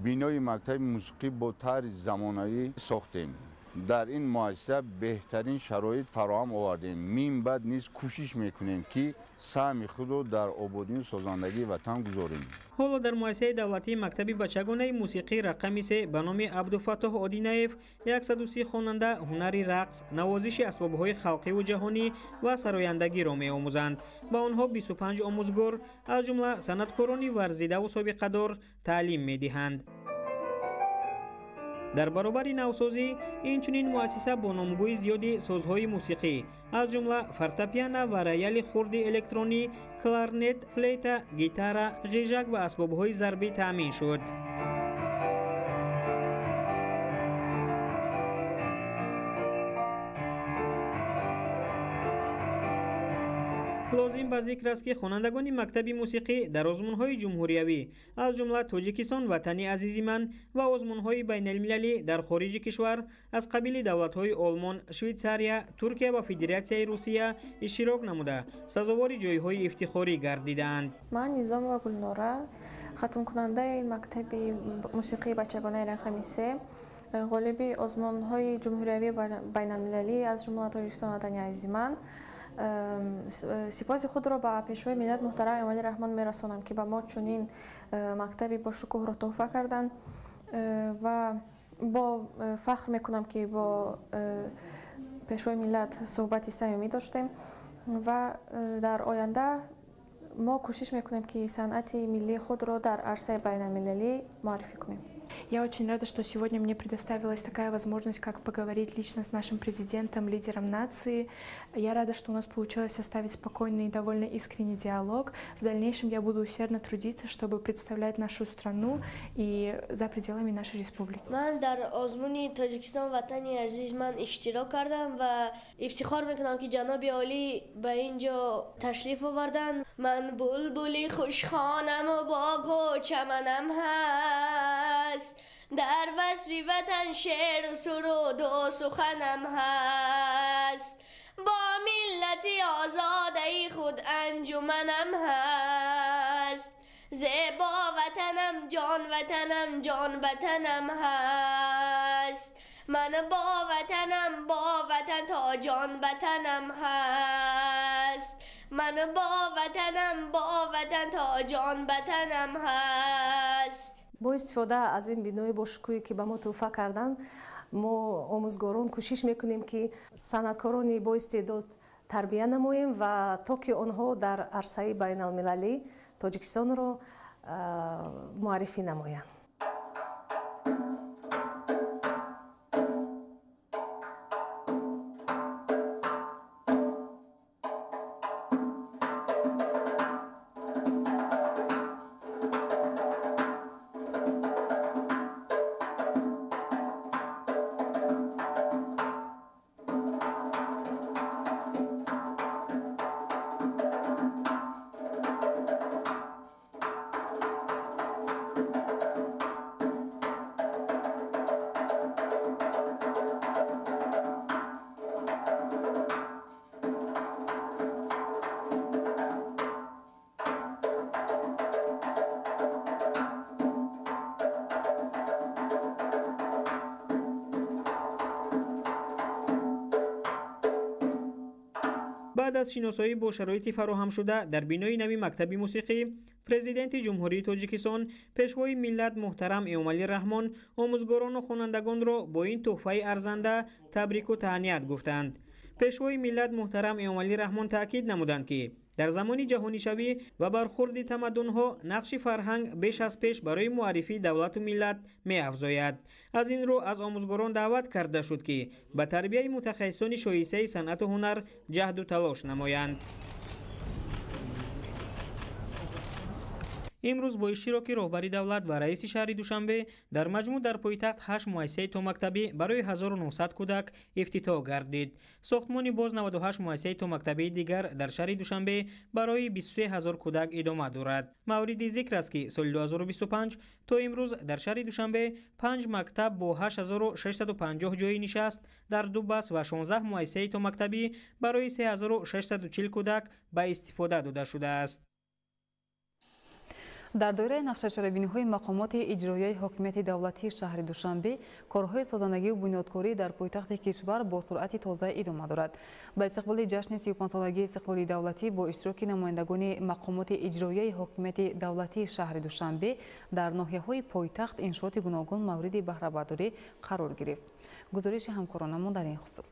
Бинои мактаби мусиқӣ бо тарзи замонавӣ сохтем. Дар ин муассиса беҳтарин шароит фароҳам овардем. Мин баъд низ кӯшиш мекунем, ки саҳми худро дар ободию созандагии ватан гузорем.
Ҳоло дар муассисаи давлатии мактаби бачагонаи мусиқӣ рақами 3 ба номи Абдуфаттоҳ Одинаев 130 хонанда ҳунари рақс, навозиши асбобҳои халқиву ҷаҳонӣ ва сарояндагиро меомӯзанд. Ба онҳо 25 омӯзгор, аз ҷумла санъаткорони варзидаву собиқадор, таълим медиҳанд. Дар баробари навсозӣ инчунин муассиса бо номгӯи зиёди созҳои мусиқӣ, аз ҷумла фортепиано ва рояли хурди электронӣ, кларнет, флейта, гитара, ғижак ва асбобҳои зарбӣ таъмин шуд. Лозим ба зикр аст, ки хонандагони мактаби мусиқӣ дар озмунҳои ҷумҳуриявӣ, аз ҷумла Тоҷикистон ватани азизи ман ва озмунҳои байналмилалӣ дар хориҷи кишвар аз қабили давлатҳои Олмон, Швейтсария, Туркия ва Федератсияи Русия иштирок намуда, сазовори ҷойҳои ифтихорӣ гардидаанд.
Ман Низомова Гулнора, хатмкунандаи мактаби мусиқии бачагонаи рақами 3, ғолиби озмунҳои ҷумҳуриявӣ байналмилалӣ аз ҷумла Тоҷикистон ватани азизи ман. Сипоси худро ба Пешвои миллат муҳтарам Эмомалӣ Раҳмон мерасонам, ки ба мо чунин мактаби бошукӯҳро тӯҳфа карданд ва бо фахр мекунам, ки бо Пешвои миллат суҳбати самимӣ доштем ва дар оянда мо кӯшиш мекунем, ки санъати миллии худро дар арсаи байналмилалӣ муаррифӣ кунем.
Я очень рада, что сегодня мне предоставилась такая возможность, как поговорить лично с нашим президентом, лидером нации. Я рада, что у нас получилось составить спокойный и довольно искренний диалог. В дальнейшем я буду усердно трудиться, чтобы представлять нашу страну и за пределами нашей республики.
Ман дар озмуни Тоҷикистон ватани азиз ман иштирок кардам ва ифтихор мекунам, ки ҷаноби олӣ ба ин ҷо ташриф оварданд. Ман булбули хушхонаму боғу чаманам ҳаст, дар васфи ватан шеъру суруду суханам ҳаст, бо миллати озодаи худ анҷуманам ҳаст, зебо ватанам, ҷон ватанам, ҷон ватанам ҳаст, ман бо ватанам, бо ватан то ҷон ватанам ҳаст, ман бо ватанам, бо ватан то ҷон ватанам ҳаст.
Бо истифода аз ин бинои бошукӯҳе, ки ба мо тӯҳфа карданд, мо омӯзгорон кӯшиш мекунем, ки санъаткорони боистеъдод тарбия намоем ва то ки онҳо дар арсаи байналмилалӣ Тоҷикистонро муаррифӣ намоянд.
Баъд аз шиносоӣ бо шароити фароҳамшуда дар бинои нави мактаби мусиқӣ, Президенти Ҷумҳурии Тоҷикистон, Пешвои миллат муҳтарам Эмомалӣ Раҳмон омӯзгорону хонандагонро бо ин тӯҳфаи арзанда табрику таҳният гуфтанд. Пешвои миллат муҳтарам Эмомалӣ Раҳмон таъкид намуданд, ки дар замони ҷаҳонишавӣ ва бархурди тамаддунҳо нақши фарҳанг беш аз пеш барои муаррифии давлату миллат меафзояд. Аз ин рӯ аз омӯзгорон даъват карда шуд, ки ба тарбияи мутахассисони шоистаи санъату ҳунар ҷаҳду талош намоянд. Имрӯз бо иштироки роҳбари давлат ва раиси шаҳри Душанбе дар маҷмӯъ дар пойтахт 8 муассисаи томактабӣ барои 1900 кӯдак ифтитоҳ гардид. Сохтмони боз 98 муассисаи томактабии дигар дар шаҳри Душанбе барои 23 ҳазор кӯдак идома дорад. Мавриди зикр аст, ки соли 2025 то имрӯз дар шаҳри Душанбе 5 мактаб бо 8650 ҷойи нишаст дар ду бас ва 16 муассисаи томактабӣ барои 3640 кӯдак ба истифода дода шудааст.
Дар доираи нақшачорабиниҳои мақомоти иҷроияи ҳокимияти давлатии шаҳри Душанбе корҳои созандагию бунёдкорӣ дар пойтахти кишвар бо суръати тоза идома дорад. Ба истиқболи ҷашни 35-солагии истиқлоли давлатӣ бо иштироки намояндагони мақомоти иҷроияи ҳокимияти давлатии шаҳри Душанбе дар ноҳияҳои пойтахт иншооти гуногун мавриди баҳрабардорӣ қарор гирифт. Гузориши ҳамкоронамон дар ин хусус.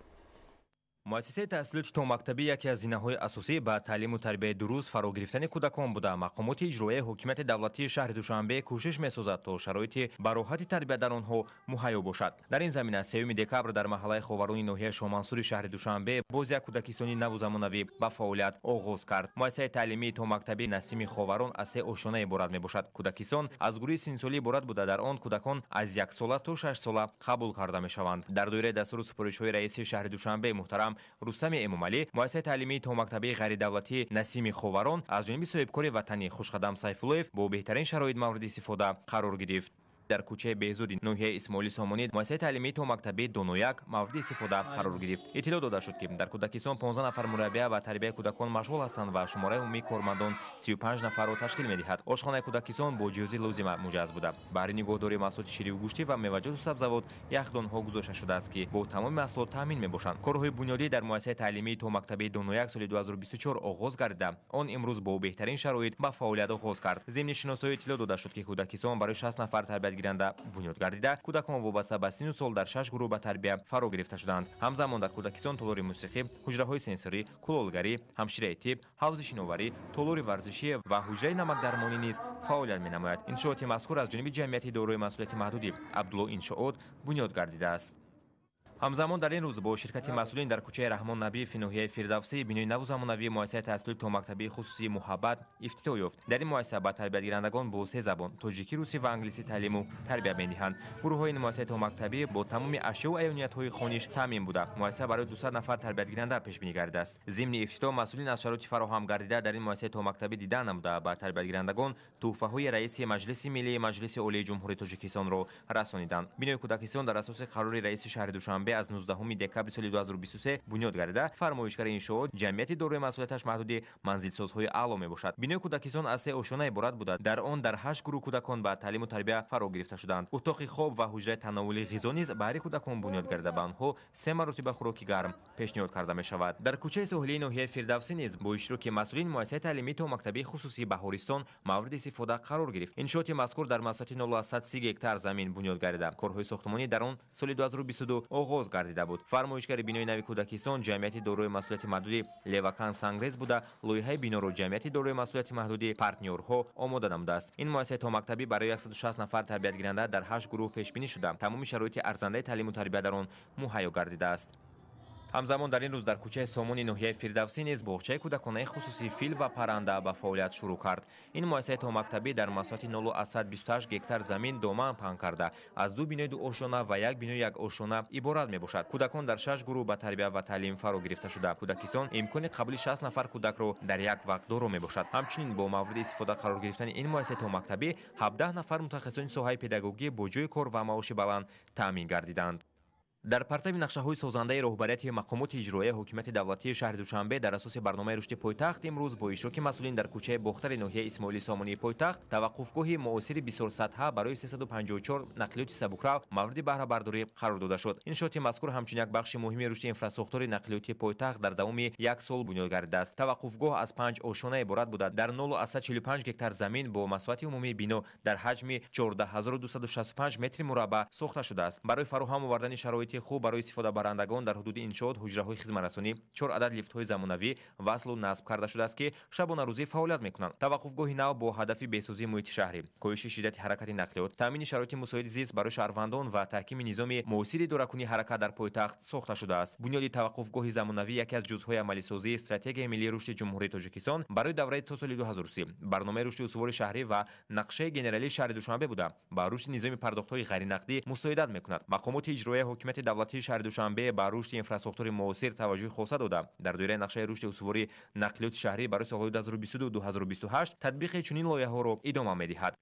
Муассисаи таҳсилоти томактабӣ яке аз зинаҳои асосӣ ба таълиму тарбияи дуруст фаро гирифтани кӯдакон буда, мақомоти иҷроияи ҳокимияти давлатии шаҳри Душанбе кӯшиш месозад, то шароити бароҳати тарбия дар онҳо муҳайё бошад. Дар ин замина 3 декабр дар маҳаллаи Ховарони ноҳияи Шоҳмансури шаҳри Душанбе боз як кӯдакистони наву замонавӣ ба фаъолият оғоз кард. Муассисаи таълимии томактабӣ Насими Ховарон аз се ошёна иборат мебошад. Кӯдакистон аз гурӯҳи синнсолӣ иборат буда, дар он кӯдакон аз 1 сола то 6 сола қабул карда мешаванд. Дар доираи дастуру супоришҳои раиси шаҳри Душанбе муҳтарам муҳтарам Рустами Эмомалӣ, муассисаи таълимии томактабии ғайридавлатии Насими Ховарон аз ҷониби соҳибкори ватанӣ Хушқадам Сайфуллоев бо беҳтарин шароит мавриди истифода қарор гирифт. Дар кӯчаи Беҳзоди ноҳияи Исмоили Сомонӣ муассисаи таълимии томактабии Донояк мавриди истифода қарор гирифт. Иттилоъ дода шуд, ки дар кӯдакистон 15 нафар мураббия ва тарбияи кӯдакон машғул ҳастанд ва шумораи умумии кормандон 35 нафарро ташкил медиҳад. Ошхонаи кӯдакистон бо ҷиҳози лозима муҷаҳҳаз буда, баҳри нигоҳдории маҳсулоти шириву гӯштӣ ва меваҷоту сабзавот яхдонҳо гузошта шудааст, ки бо тамоми маҳсулот таъмин мебошанд. Корҳои бунёдӣ дар муассисаи таълимии томактабии Донояк соли 2024 оғоз гардида, он имрӯз бо беҳтарин шароит ба фаъолият оғоз кард. Зимни шиносоӣ иттилоъ дода шуд, ки кӯдакистон барои 60 нафар тарбиятгиранда бунёд гардида, кӯдакон вобаста ба сину сол дар 6 гурӯҳ ба тарбия фаро гирифта шуданд. Ҳамзамон дар кӯдакистон толори мусиқӣ, ҳуҷраҳои сенсорӣ, кулолгарӣ, ҳамшираи тиб, ҳавзи шиноварӣ, толори варзишӣ ва ҳуҷраи намакдармонӣ низ фаъолият менамояд. Иншооти мазкур аз ҷониби ҷамъияти дорои масъулияти маҳдуди Абдулло иншоот бунёд гардидааст. Ҳамзамон дар ин рӯз бо ширкати масъулин дар кӯчаи Раҳмон Набиев ноҳияи Фирдавсӣ бинои наву замонавии муассисаи таҳсилоти томактабии хусусии Муҳаббат ифтитоҳ ёфт. Дар ин муассиса ба тарбиятгирандагон бо се забон тоҷикӣ, русӣ ва англисӣ таълиму тарбия медиҳанд. Гурӯҳҳои ин муассисаи томактабӣ бо тамоми ашёу аёниятҳои хониш таъмин буда, муассиса барои 200 нафар тарбиятгиранда пешбинӣ гардидааст. Зимни ифтитоҳ масъулин аз шароити фароҳам гардида дар ин муассисаи томактабӣ дида намуда, ба тарбиятгирандагон тӯҳфаҳои раиси Маҷлиси Миллии Маҷлиси Олии Ҷумҳурии Тоҷикистонро расониданд. Бинои кӯдакистон дар асоси қарори раиси шаҳри Душанбе аз 19 декабри соли 2023 бунёд гардида, фармоишгари иншоот ҷамъияти дорои масъулияташ маҳдуди манзилсозҳои аъло мебошад. Бинои кӯдакистон аз се ошёна иборат буда, дар он дар 8 гурӯҳ кӯдакон ба таълиму тарбия фаро гирифта шуданд. Утоқи хоб ва ҳуҷраи тановули ғизо низ баҳри кӯдакон бунёд гардида, ба онҳо 3 маротиба хӯроки гарм пешниҳод карда мешавад. Дар кӯчаи соҳилии ноҳияи Фирдавсӣ низ бо иштироки масъулин муассисаи таълимии томактабии хусусии Баҳористон мавриди истифода қарор гирифт. Иншооти мазкур дар масоҳати 0,30 гектар замин бунёд гардида, корҳои сохтмонӣ дар он соли 2022 оғоз гардида буд. Фармоишгари бинои нави кӯдакистон ҷамъияти дорои масъулияти маҳдуди Левакан Сангрез буда, лоиҳаи биноро ҷамъияти дорои масъулияти маҳдуди Партнёрҳо омода намудааст. Ин муассисаи томактабӣ барои 160 нафар тарбиятгиранда дар 8 гурӯҳ пешбинӣ шуда, тамоми шароити арзандаи таълиму тарбия дар он муҳайё гардидааст. Ҳамзамон дар ин рӯз дар кӯчаи Сомони ноҳияи Фирдавсӣ низ боғчаи кӯдаконаи хусусии фил ва парранда ба фаъолият шурӯъ кард. Ин муассисаи томактабӣ дар масоҳати 0,28 гектар замин доман паҳн карда, аз 2 бинои дуошёна ва 1 бинои якошёна иборат мебошад. Кӯдакон дар 6 гурӯҳ ба тарбия ва таълим фаро гирифта шуда, кӯдакистон имкони қабули 60 нафар кӯдакро дар як вақт доро мебошад. Ҳамчунин бо мавриди истифода қарор гирифтани ин муассисаи томактабӣ 17 нафар мутахассисони соҳаи педагогӣ бо ҷойи кор ва маоши баланд таъмин гардиданд. Дар партави нақшаҳои созандаи роҳбарияти мақомоти иҷроияи ҳокимияти давлатии шаҳри Душанбе дар асоси барномаи рушди пойтахт имрӯз бо иштироки масъулин дар кӯчаи Бохтари ноҳияи Исмоили Сомонии пойтахт таваққуфгоҳи муосири бисёрсатҳа барои 354 нақлиёти сабукрав мавриди баҳрабардорӣ қарор дода шуд. Иншооти мазкур ҳамчун як бахши муҳими рушди инфрасохтори нақлиёти пойтахт дар давоми як сол бунёд гардидааст. Таваққуфгоҳ аз 5 ошёна иборат буда, дар 0,45 гектар замин бо масоҳати умумии бино дар ҳаҷми 14265 метри мураббаъ сохта шудааст. Барои фароҳам овардани шароити хуб барои истифодабарандагон дар ҳудуди иншоот ҳуҷраҳои хизматрасонӣ 4 адад лифтҳои замонавӣ васлу насб карда шудааст, ки шабонарӯзӣ фаъолият мекунанд. Таваққуфгоҳи нав бо ҳадафи беҳсозии муҳити шаҳрӣ, коҳиши шиддати ҳаракати нақлиёт, таъмини шароити мусоиди зист барои шаҳрвандон ва таҳкими низоми муосири идоракунии ҳаракат дар пойтахт сохта шудааст. Бунёди таваққуфгоҳи замонавӣ яке аз ҷузъҳои амалисозии стратегияи миллии рушди Ҷумҳурии Тоҷикистон барои давраи то соли 2030, барномаи рушди устувори шаҳрӣ ва нақшаи генералии шаҳри Душанбе буда, ба рушди низоми пардохтҳои ғайринақдӣ мусоидат мекунад. Мақомоти иҷроияи ҳокимияти давлатии шаҳри Душанбе ба рушди инфрасохтори муосир таваҷҷӯҳи хоса дода, дар доираи нақшаи рушди устувори нақлиёти шаҳрӣ барои солҳои 2022-2028 татбиқи чунин лоиҳаҳоро идома медиҳад.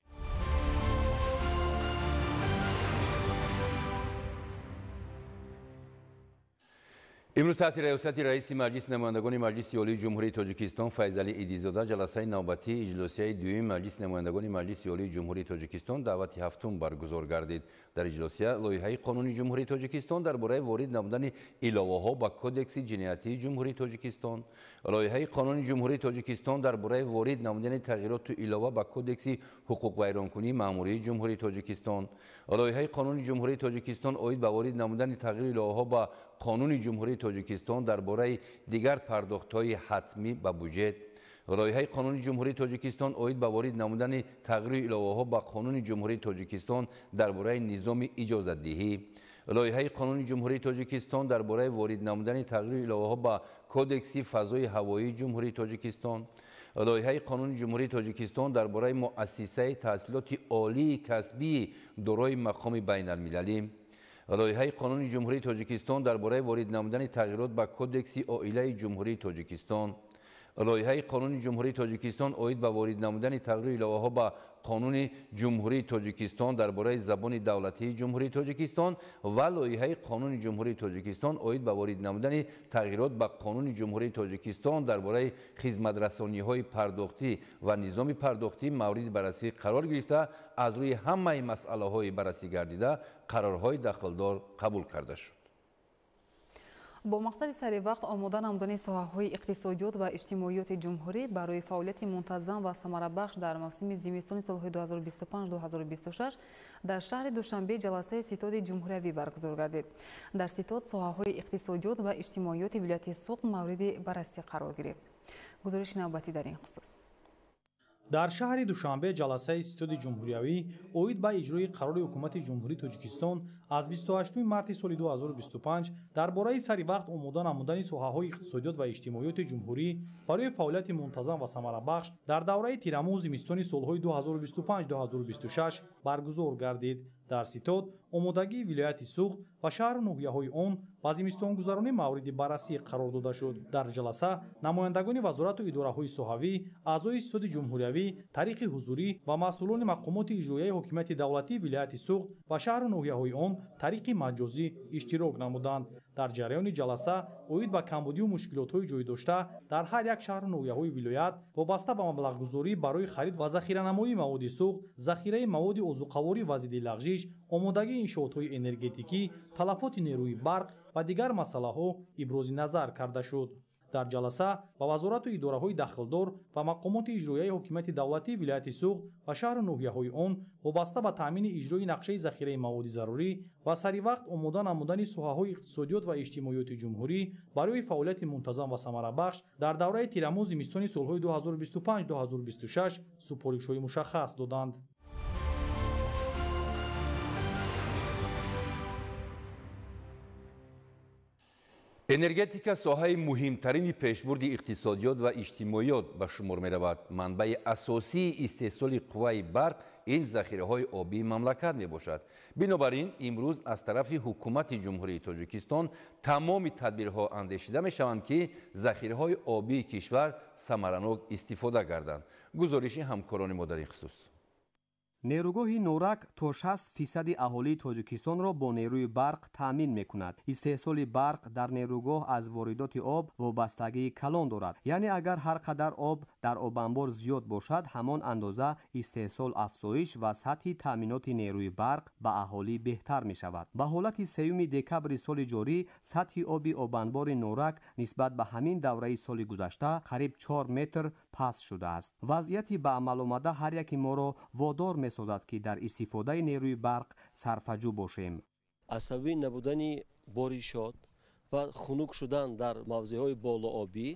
Имрӯз таҳти раёсати раиси Маҷлиси намояндагони Маҷлиси Олии Ҷумҳурии Тоҷикистон Файзалӣ Идизода ҷаласаи навбатии иҷлосияи дуюми Маҷлиси намояндагони Маҷлиси Олии Ҷумҳурии Тоҷикистон даъвати ҳафтум баргузор гардид. Дар иҷлосия лоиҳаи қонуни Ҷумҳурии Тоҷикистон дар бораи ворид намудани иловаҳо ба Кодекси ҷиноятии Ҷумҳурии Тоҷикистон, лоиҳаи қонуни Ҷумҳурии Тоҷикистон дар бораи ворид намудани тағйироту илова ба Кодекси ҳуқуқвайронкунии маъмурии Ҷумҳурии Тоҷикистон, лоиҳаи қонуни Ҷумҳурии Тоҷикистон оид ба ворид намудани тағйиру иловаҳо ба Қонуни Ҷумҳурии Тоҷикистон дар бораи дигар пардохтҳои ҳатмӣ ба буҷет, лоиҳаи қонуни Ҷумҳурии Тоҷикистон оид ба ворид намудани тағйиру иловаҳо ба Қонуни Ҷумҳурии Тоҷикистон дар бораи низоми иҷозатдиҳӣ, лоиҳаи қонуни Ҷумҳурии Тоҷикистон дар бораи ворид намудани тағйиру иловаҳо ба Кодекси фазои ҳавоии Ҷумҳурии Тоҷикистон, лоиҳаи қонуни Ҷумҳурии Тоҷикистон дар бораи муассисаи таҳсилоти олии касбии дорои мақоми байналмилалӣ, Лоиҳаи қонуни Ҷумҳурии Тоҷикистон дар бораи ворид намудани тағйирот ба Кодекси оилаи Ҷумҳурии Тоҷикистон. Лоиҳаи қонуни Ҷумҳурии Тоҷикистон оид ба ворид намудани тағйиру иловаҳо ба Қонуни Ҷумҳурии Тоҷикистон дар бораи забони давлатии Ҷумҳурии Тоҷикистон ва лоиҳаи Қонуни Ҷумҳурии Тоҷикистон оид ба ворид намудани тағйирот ба Қонуни Ҷумҳурии Тоҷикистон дар бораи хизматрасониҳои пардохтӣ ва низоми пардохтӣ мавриди баррасӣ қарор гирифта, аз рӯи ҳамаи масъалаҳои баррасӣ гардида қарорҳои дахлдор қабул карда шуд.
Бо мақсади саривақт омода намудани соҳаҳои иқтисодиёт ва иҷтимоиёти ҷумҳурӣ барои фаъолияти мунтазам ва самарабахш дар мавсими зимистони солҳои 2025-2026 дар шаҳри Душанбе ҷаласаи ситоди ҷумҳуриявӣ баргузор гардид. Дар ситод соҳаҳои иқтисодиёт ва иҷтимоиёти вилояти Суғд мавриди баррасӣ қарор гирифт. Гузориши навбатӣ дар ин хусус.
Дар шаҳри Душанбе ҷаласаи ситоди ҷумҳуриявӣ оид ба иҷрои қарори Ҳукумати Ҷумҳурии Тоҷикистон аз 28 марти соли 2025 дар бораи саривақт омода намудани соҳаҳои иқтисодиёт ва иҷтимоиёти ҷумҳурӣ барои фаъолияти мунтазам ва самарабахш дар давраи тирамоҳу зимистони солҳои 2025-2026 баргузор гардид. Дар ситод омодагии вилояти Суғд ва шаҳру ноҳияҳои он ба зимистонгузаронӣ мавриди баррасӣ қарор дода шуд. Дар ҷаласа намояндагони вазорату идораҳои соҳавӣ, аъзои ситоди ҷумҳуриявӣ, тариқи ҳузурӣ ва масъулони мақомоти иҷроияи ҳокимияти давлатии вилояти Суғд ва шаҳру ноҳияҳои он тариқи маҷозӣ иштирок намуданд. Дар ҷараёни ҷаласа оид ба камбудию мушкилотҳои ҷойдошта дар ҳар як шаҳру ноҳияҳои вилоят вобаста ба маблағгузорӣ барои харид ва захиранамоии маводи суғд, захираи маводи озуқаворӣ ва зидди лағжиш, омодагии иншоотҳои энергетикӣ, талафоти нерӯи барқ ва дигар масъалаҳо ибрози назар карда шуд. Дар ҷаласа ба вазорату идораҳои дахлдор ва мақомоти иҷроияи ҳокимияти давлатии вилояти Суғд ва шаҳру ноҳияҳои он вобаста ба таъмини иҷрои нақшаи захираи маводи зарурӣ ва саривақт омода намудани соҳаҳои иқтисодиёт ва иҷтимоиёти ҷумҳурӣ барои фаъолияти мунтазам ва самарабахш дар давраи тирамоҳу зимистони солҳои 2025-2026 супоришҳои мушаххас доданд.
Энергетика соҳаи муҳимтарини пешбурди иқтисодиёт ва иҷтимоиёт ба шумор меравад. Манбаи асосии истеҳсоли қувваи барқ ин захираҳои обии мамлакат мебошад. Бинобар ин имрӯз аз тарафи Ҳукумати Ҷумҳурии Тоҷикистон тамоми тадбирҳо андешида мешаванд, ки захираҳои обии кишвар самаранок истифода гарданд. Гузориши ҳамкорони мо дар ин хусус.
Нерӯгоҳи Норак то 60% аҳолии Тоҷикистонро бо нерӯи барқ таъмин мекунад. Истеҳсоли барқ дар нерӯгоҳ аз воридоти об вобастагии калон дорад. Яъне агар ҳар қадар об дар обанбор зиёд бошад, ҳамон андоза истеҳсол афзоиш ва сатҳи таъминоти нерӯи барқ ба аҳолӣ беҳтар мешавад. Ба ҳолати 3 декабри соли ҷорӣ сатҳи оби обанбори Норак нисбат ба ҳамин давраи соли гузашта қариб 4 метр паст шудааст. Вазъияти ба амал омада ҳар яки моро водор месозад, ки дар истифодаи нерӯи барқ сарфаҷӯ бошем.
Аз сабаби набудани боришот ва хунук шудан дар мавзеъҳои болообӣ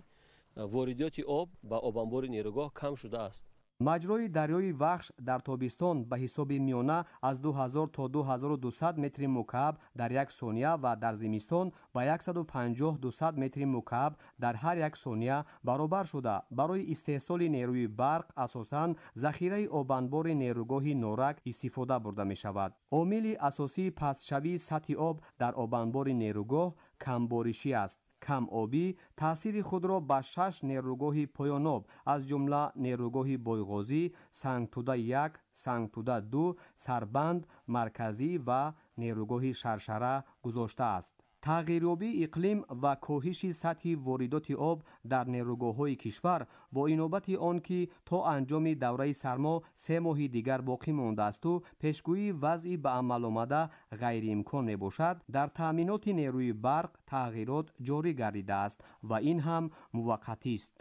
воридоти об ба обанбори нерӯгоҳ кам шудааст.
Маҷрои дарёи Вахш дар тобистон ба ҳисоби миёна аз 2000 то 2200 метри мукааб дар як сония ва дар зимистон ба 150-200 метри мукааб дар ҳар як сония баробар шуда, барои истеҳсоли нерӯи барқ асосан захираи обанбори нерӯгоҳи Норак истифода бурда мешавад. Омили асосии пастшавии сатҳи об дар обанбори нерӯгоҳ камборишӣ аст. Камобӣ таъсири худро ба 6 нерӯгоҳи поёноб, аз ҷумла нерӯгоҳи Бойғозӣ, Сангтуда 1, Сангтуда 2, Сарбанд, Марказӣ ва нерӯгоҳи Шаршара гузоштааст. Тағйирёбии иқлим ва коҳиши сатҳи воридоти об дар нерӯгоҳҳои кишвар бо инобати он ки то анҷоми давраи сармо 3 моҳи дигар боқӣ мондаасту пешгӯии вазъи ба амал омада ғайриимкон мебошад, дар таъминоти нерӯи барқ тағйирот ҷорӣ гардидааст ва ин ҳам муваққатист.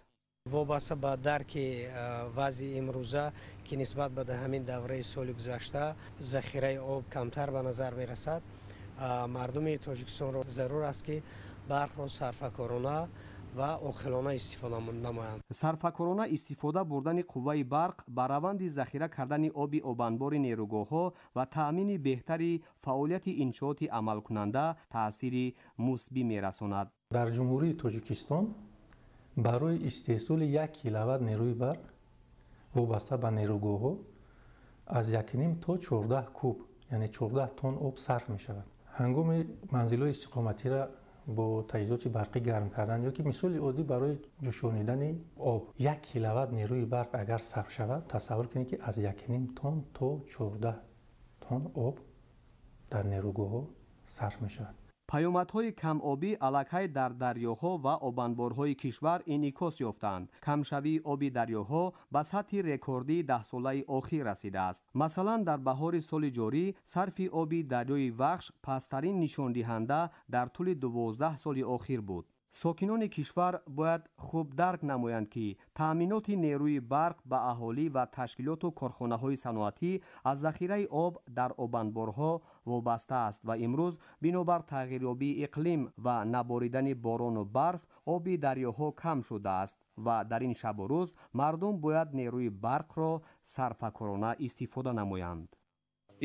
Вобаста ба дарки вазъи имрӯза, ки нисбат ба ҳамин давраи соли гузашта захираи об камтар ба назар мерасад, мардуми Тоҷикистонро зарур аст, ки барқро сарфакорона ва оқилона истифода намоянд.
Сарфакорона истифода бурдани қувваи барқ ба раванди захира кардани оби обанбори нерӯгоҳҳо ва таъмини беҳтари фаъолияти иншооти амалкунанда таъсири мусбӣ мерасонад.
Дар Ҷумҳурии Тоҷикистон барои истеҳсоли 1 киловатт нерӯи барқ вобаста ба нерӯгоҳҳо аз 1,5 то 14 куб, яъне 14 тонн об сарф мешавад. Ҳангоми манзилҳои истиқоматиро бо таҷҳизоти барқӣ гарм кардан ё ки мисоли оддӣ барои ҷӯшонидани об 1 киловатт нерӯи барқ агар сарф шавад, тасаввур кунед, ки аз 1,5 тонн то 14 тонн об дар нерӯгоҳҳо сарф мешавад.
Паёмадҳои камобӣ аллакай дар дарёҳо ва обанборҳои кишвар инъикос ёфтанд. Камшавии оби дарёҳо ба сатҳи рекордии даҳсолаи охир расидааст. Масалан, дар баҳори соли ҷорӣ сарфи оби дарёи Вахш пасттарин нишондиҳанда дар тӯли 12 соли охир буд. Сокинони кишвар бояд хуб дарк намоянд, ки таъминоти нерӯи барқ ба аҳолӣ ва ташкилоту корхонаҳои саноатӣ аз захираи об дар обанборҳо вобаста аст ва имрӯз бинобар тағйирёбии иқлим ва наборидани борону барф оби дарёҳо кам шудааст ва дар ин шабу рӯз мардум бояд нерӯи барқро сарфакорона истифода намоянд.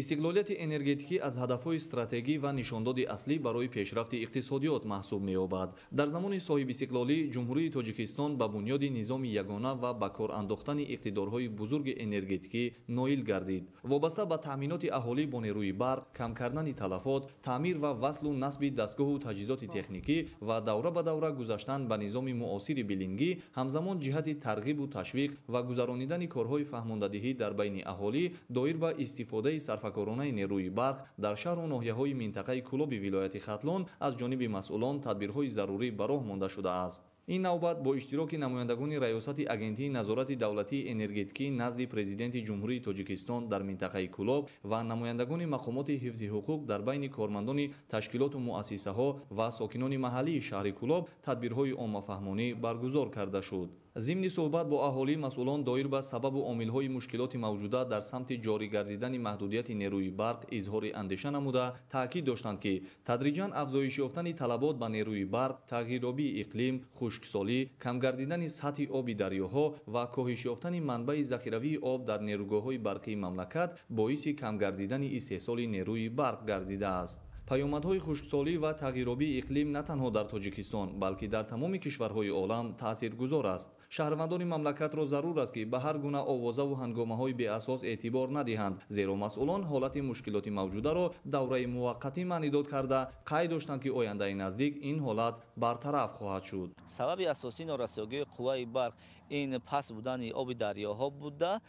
Истиқлолияти энергетикӣ аз ҳадафҳои стратегӣ ва нишондоди аслӣ барои пешрафти иқтисодиёт маҳсуб меёбад. Дар замони соҳибистиқлолӣ Ҷумҳурии Тоҷикистон ба бунёди низоми ягона ва ба кор андохтани иқтидорҳои бузурги энергетикӣ ноил гардид. Вобаста ба таъминоти аҳолӣ бо нерӯи барқ, кам кардани талафот, таъмир ва васлу насби дастгоҳу таҷҳизоти техникӣ ва давра ба давра гузаштан ба низоми муосири билингӣ, ҳамзамон ҷиҳати тарғибу ташвиқ ва гузаронидани корҳои фаҳмондадиҳӣ дар байни аҳолӣ доир ба истифодаи сарфакоронаи нерӯи барқ дар шаҳру ноҳияҳои минтақаи Кӯлоби вилояти Хатлон аз ҷониби масъулон тадбирҳои зарурӣ ба роҳ монда шудааст. Ин навбат бо иштироки намояндагони Раёсати Агентии назорати давлатии энергетикӣ назди Президенти Ҷумҳурии Тоҷикистон дар минтақаи Кӯлоб ва намояндагони мақомоти ҳифзи ҳуқуқ дар байни кормандони ташкилоту муассисаҳо ва сокинони маҳаллии шаҳри Кӯлоб тадбирҳои оммафаҳмонӣ баргузор карда шуд. Зимни суҳбат бо аҳолӣ масъулон доир ба сабабу омилҳои мушкилоти мавҷуда дар самти ҷорӣ гардидани маҳдудияти нерӯи барқ изҳори андеша намуда, таъкид доштанд, ки тадриҷан афзоиш ёфтани талабот ба нерӯи барқ, тағйирёбии иқлим, хушксолӣ, кам гардидани сатҳи оби дарёҳо ва коҳиш ёфтани манбаи захиравии об дар нерӯгоҳҳои барқии мамлакат боиси кам гардидани истеҳсоли нерӯи барқ гардидааст. Паёмадҳои хушксолӣ ва тағйирёбии иқлим на танҳо дар Тоҷикистон, балки дар тамоми кишварҳои олам таъсиргузор аст. Шаҳрвандони мамлакатро зарур аст, ки ба ҳар гуна овозаву ҳангомаҳои беасос эътибор надиҳанд, зеро масъулон ҳолати мушкилоти мавҷударо давраи муваққатӣ маънидод карда, қайд доштанд, ки ояндаи наздик ин ҳолат бартараф хоҳад шуд.
Сабаби асосии норасогии қувваи барқ ин паст будани оби дарёҳо буда,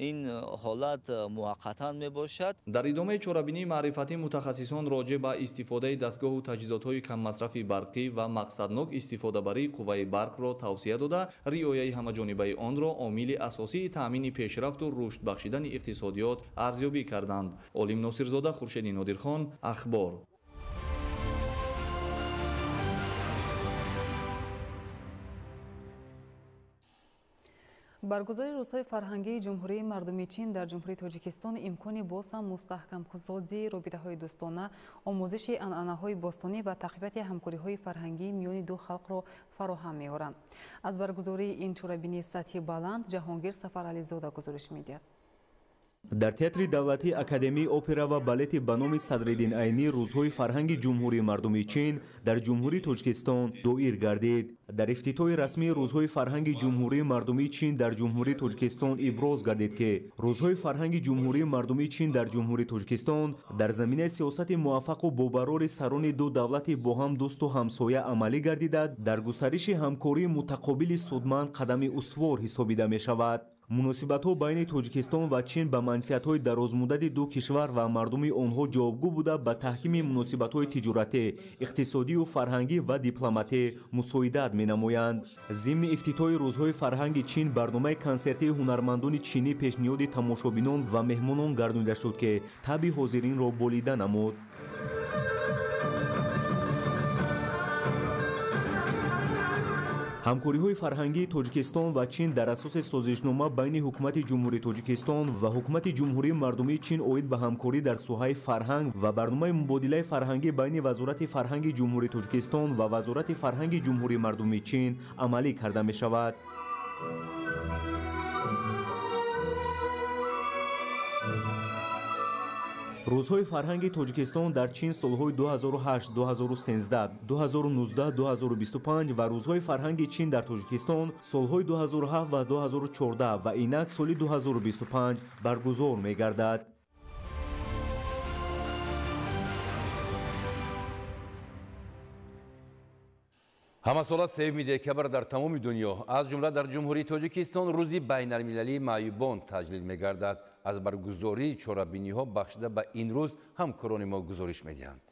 ин ҳолат муваққатан мебошад.
Дар идомаи чорабинии маърифатӣ мутахассисон роҷеъ ба истифодаи дастгоҳу таҷҳизотҳои каммасрафи барқӣ ва мақсаднок истифодабарии қувваи барқро тавсия дода, риояи ҳамаҷонибаи онро омили асосии таъмини пешрафту рушд бахшидани иқтисодиёт арзёбӣ карданд. Олим Носирзода, Хуршеди Нодирхон, Ахбор.
Баргузории рӯзҳои фарҳангии Ҷумҳурии мардумии Чин дар Ҷумҳурии Тоҷикистон имкони боз ҳам мустаҳкамсозии робитаҳои дӯстона, омӯзиши анъанаҳои бостонӣ ва тақвияти ҳамкориҳои фарҳангии миёни ду халқро фароҳам меоранд. Аз баргузории ин чорабинии сатҳи баланд Ҷаҳонгир Сафарализода гузориш медиҳад.
Дар театри давлатии Академияи опера ва балети ба номи Садриддин Айнӣ рӯзҳои фарҳанги Ҷумҳурии мардумии Чин дар Ҷумҳурии Тоҷикистон доир гардид. Дар ифтитоҳи расмии рӯзҳои фарҳанги Ҷумҳурии мардумии Чин дар Ҷумҳурии Тоҷикистон иброз гардид, ки рӯзҳои фарҳанги Ҷумҳурии мардумии Чин дар Ҷумҳурии Тоҷикистон дар заминаи сиёсати муваффақу бобарори сарони ду давлати бо ҳам дӯсту ҳамсоя амалӣ гардида, дар густариши ҳамкории мутақобили судманд қадами устувор ҳисобида мешавад. Муносибатҳо байни Тоҷикистон ва Чин ба манфиатҳои дарозмуддати ду кишвар ва мардуми онҳо ҷавобгӯ буда, ба таҳкими муносибатҳои тиҷоратӣ, иқтисодию фарҳангӣ ва дипломатӣ мусоидат менамоянд. Зимни ифтитоҳи рӯзҳои фарҳанги Чин барномаи консертии ҳунармандони чинӣ пешниҳоди тамошобинон ва меҳмонон гардонида шуд, ки табъи ҳозиринро болида намуд. Ҳамкориҳои фарҳангии Тоҷикистон ва Чин дар асоси созишнома байни Ҳукумати Ҷумҳурии Тоҷикистон ва Ҳукумати Ҷумҳурии мардумии Чин оид ба ҳамкорӣ дар соҳаи фарҳанг ва барномаи мубодилаи фарҳангӣ байни Вазорати фарҳанги Ҷумҳурии Тоҷикистон ва Вазорати фарҳанги Ҷумҳурии мардумии Чин амалӣ карда мешавад. Рӯзҳои фарҳанги Тоҷикистон дар Чин солҳои 2008, 2013, 2019, 2025 ва рӯзҳои фарҳанги Чин дар Тоҷикистон солҳои 2007 ва 2014 ва инак соли 2025 баргузор мегардад.
Ҳамасола 3 декабр дар тамоми дунё, аз ҷумла дар Ҷумҳурии Тоҷикистон, рӯзи байналмилалии маъюбон таҷлил мегардад. Аз баргузории чорабиниҳо бахшида ба ин рӯз ҳамкорони мо гузориш медиҳанд.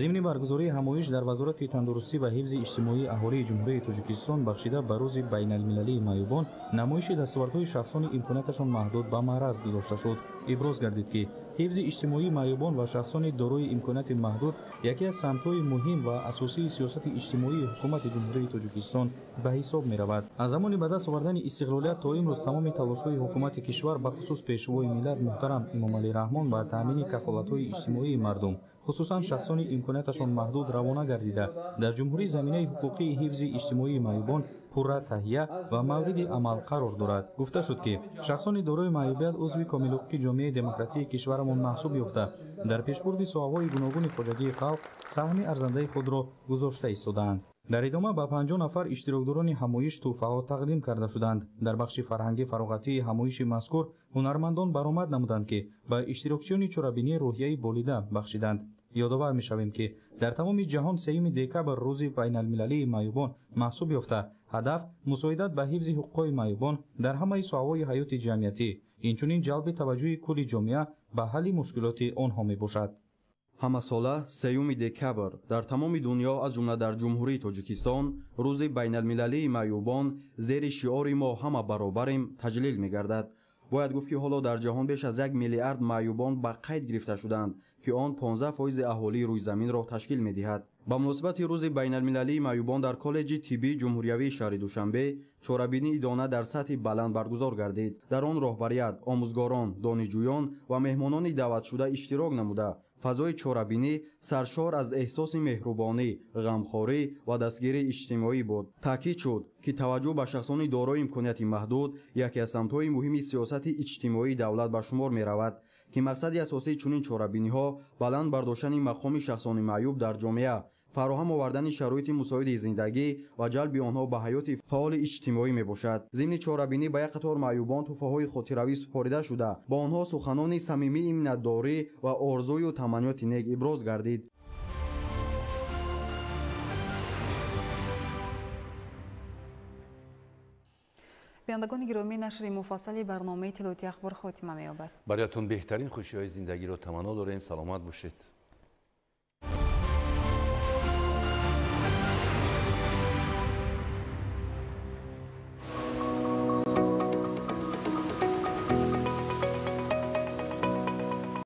Зимни баргузории ҳамоиш дар Вазорати тандурустӣ ва ҳифзи иҷтимоии аҳолии Ҷумҳурии Тоҷикистон бахшида ба рӯзи байналмилалии маъюбон, намоиши дастовардҳои шахсони имконияташон маҳдуд ба маъраз гузошта шуд. Иброз гардид, ки ҳифзи иҷтимоии маъюбон ва шахсони дорои имконияти маҳдуд яке аз самтҳои муҳим ва асосии сиёсати иҷтимоии Ҳукумати Ҷумҳурии Тоҷикистон ба ҳисоб меравад. Аз замони ба даст овардани истиқлолият то имрӯз тамоми талошҳои ҳукумати кишвар, бахусус Пешвои миллат муҳтарам Эмомалӣ Раҳмон, ба таъмини кафолатҳои иҷтимоии мардум, хусусан шахсони имконияташон маҳдуд, равона гардида, дар ҷумҳурӣ заминаи ҳуқуқии ҳифзи иҷтимоии маъюбон пурра таҳия ва мавриди амал қарор дорад. Гуфта шуд, ки шахсони дорои маъюбият узви комилҳуқуқи ҷомеаи демократии кишварамон маҳсуб ёфта, дар пешбурди соҳаҳои гуногуни хоҷагии халқ саҳми арзандаи худро гузошта истодаанд. Дар идома ба 50 нафар иштирокдорони ҳамоиш тӯҳфаҳо тақдим карда шуданд. Дар бахши фарҳангӣ фароғатии ҳамоиши мазкур ҳунармандон баромад намуданд, ки ба иштирокчиёни чорабинӣ рӯҳияи болида бахшиданд. Ёдовар мешавем, ки дар тамоми ҷаҳон 3 декабр рӯзи байналмилалии маъюбон маҳсуб ёфта, ҳадаф мусоидат ба ҳифзи ҳуқуқҳои маъюбон дар ҳамаи соҳаҳои ҳаёти ҷамъиятӣ, инчунин ҷалби таваҷҷӯҳи кулли ҷомеа ба ҳалли мушкилоти онҳо мебошад.
Ҳамасола 3 декабр дар тамоми дунё, аз ҷумла дар Ҷумҳурии Тоҷикистон, рӯзи байналмилалии маъюбон зери шиори «Мо ҳама баробарем» таҷлил мегардад. Бояд гуфт, ки ҳоло дар ҷаҳон беш аз 1 миллиард маъюбон ба қайд гирифта шуданд, ки он 15% аҳолии рӯйзаминро ташкил медиҳад. Ба муносибати рӯзи байналмилалии маъюбон дар коллеҷи тиббии ҷумҳуриявии шаҳри Душанбе чорабинии идона дар сатҳи баланд баргузор гардид. Дар он роҳбарият, омӯзгорон, донишҷӯён ва меҳмонони даъватшуда иштирок намуда, фазои чорабинӣ саршор аз эҳсоси меҳрубонӣ, ғамхорӣ ва дастгирии иҷтимоӣ буд. Таъкид шуд, ки таваҷҷӯҳ ба шахсони дорои имконияти маҳдуд яке аз самтҳои муҳими сиёсати иҷтимоии давлат ба шумор меравад, ки мақсади асосии чунин чорабиниҳо баланд бардоштани мақоми шахсони маъюб дар ҷомеа, фароҳам овардани шароити мусоиди зиндагӣ ва ҷалби онҳо ба ҳаёти фаъоли иҷтимоӣ мебошад. Зимни чорабинӣ ба як қатор маъюбон тӯҳфаҳои хотиравӣ супорида шуда, ба онҳо суханони самимии миннатдорӣ ва орзую таманниёти нек иброз гардид.
Бинандагони гиромӣ, нашри муфассали барномаи иттилоотии ахбор хотима меёбад.
Бароятон беҳтарин хушиҳои зиндагиро таманно дорем. Саломат бошед.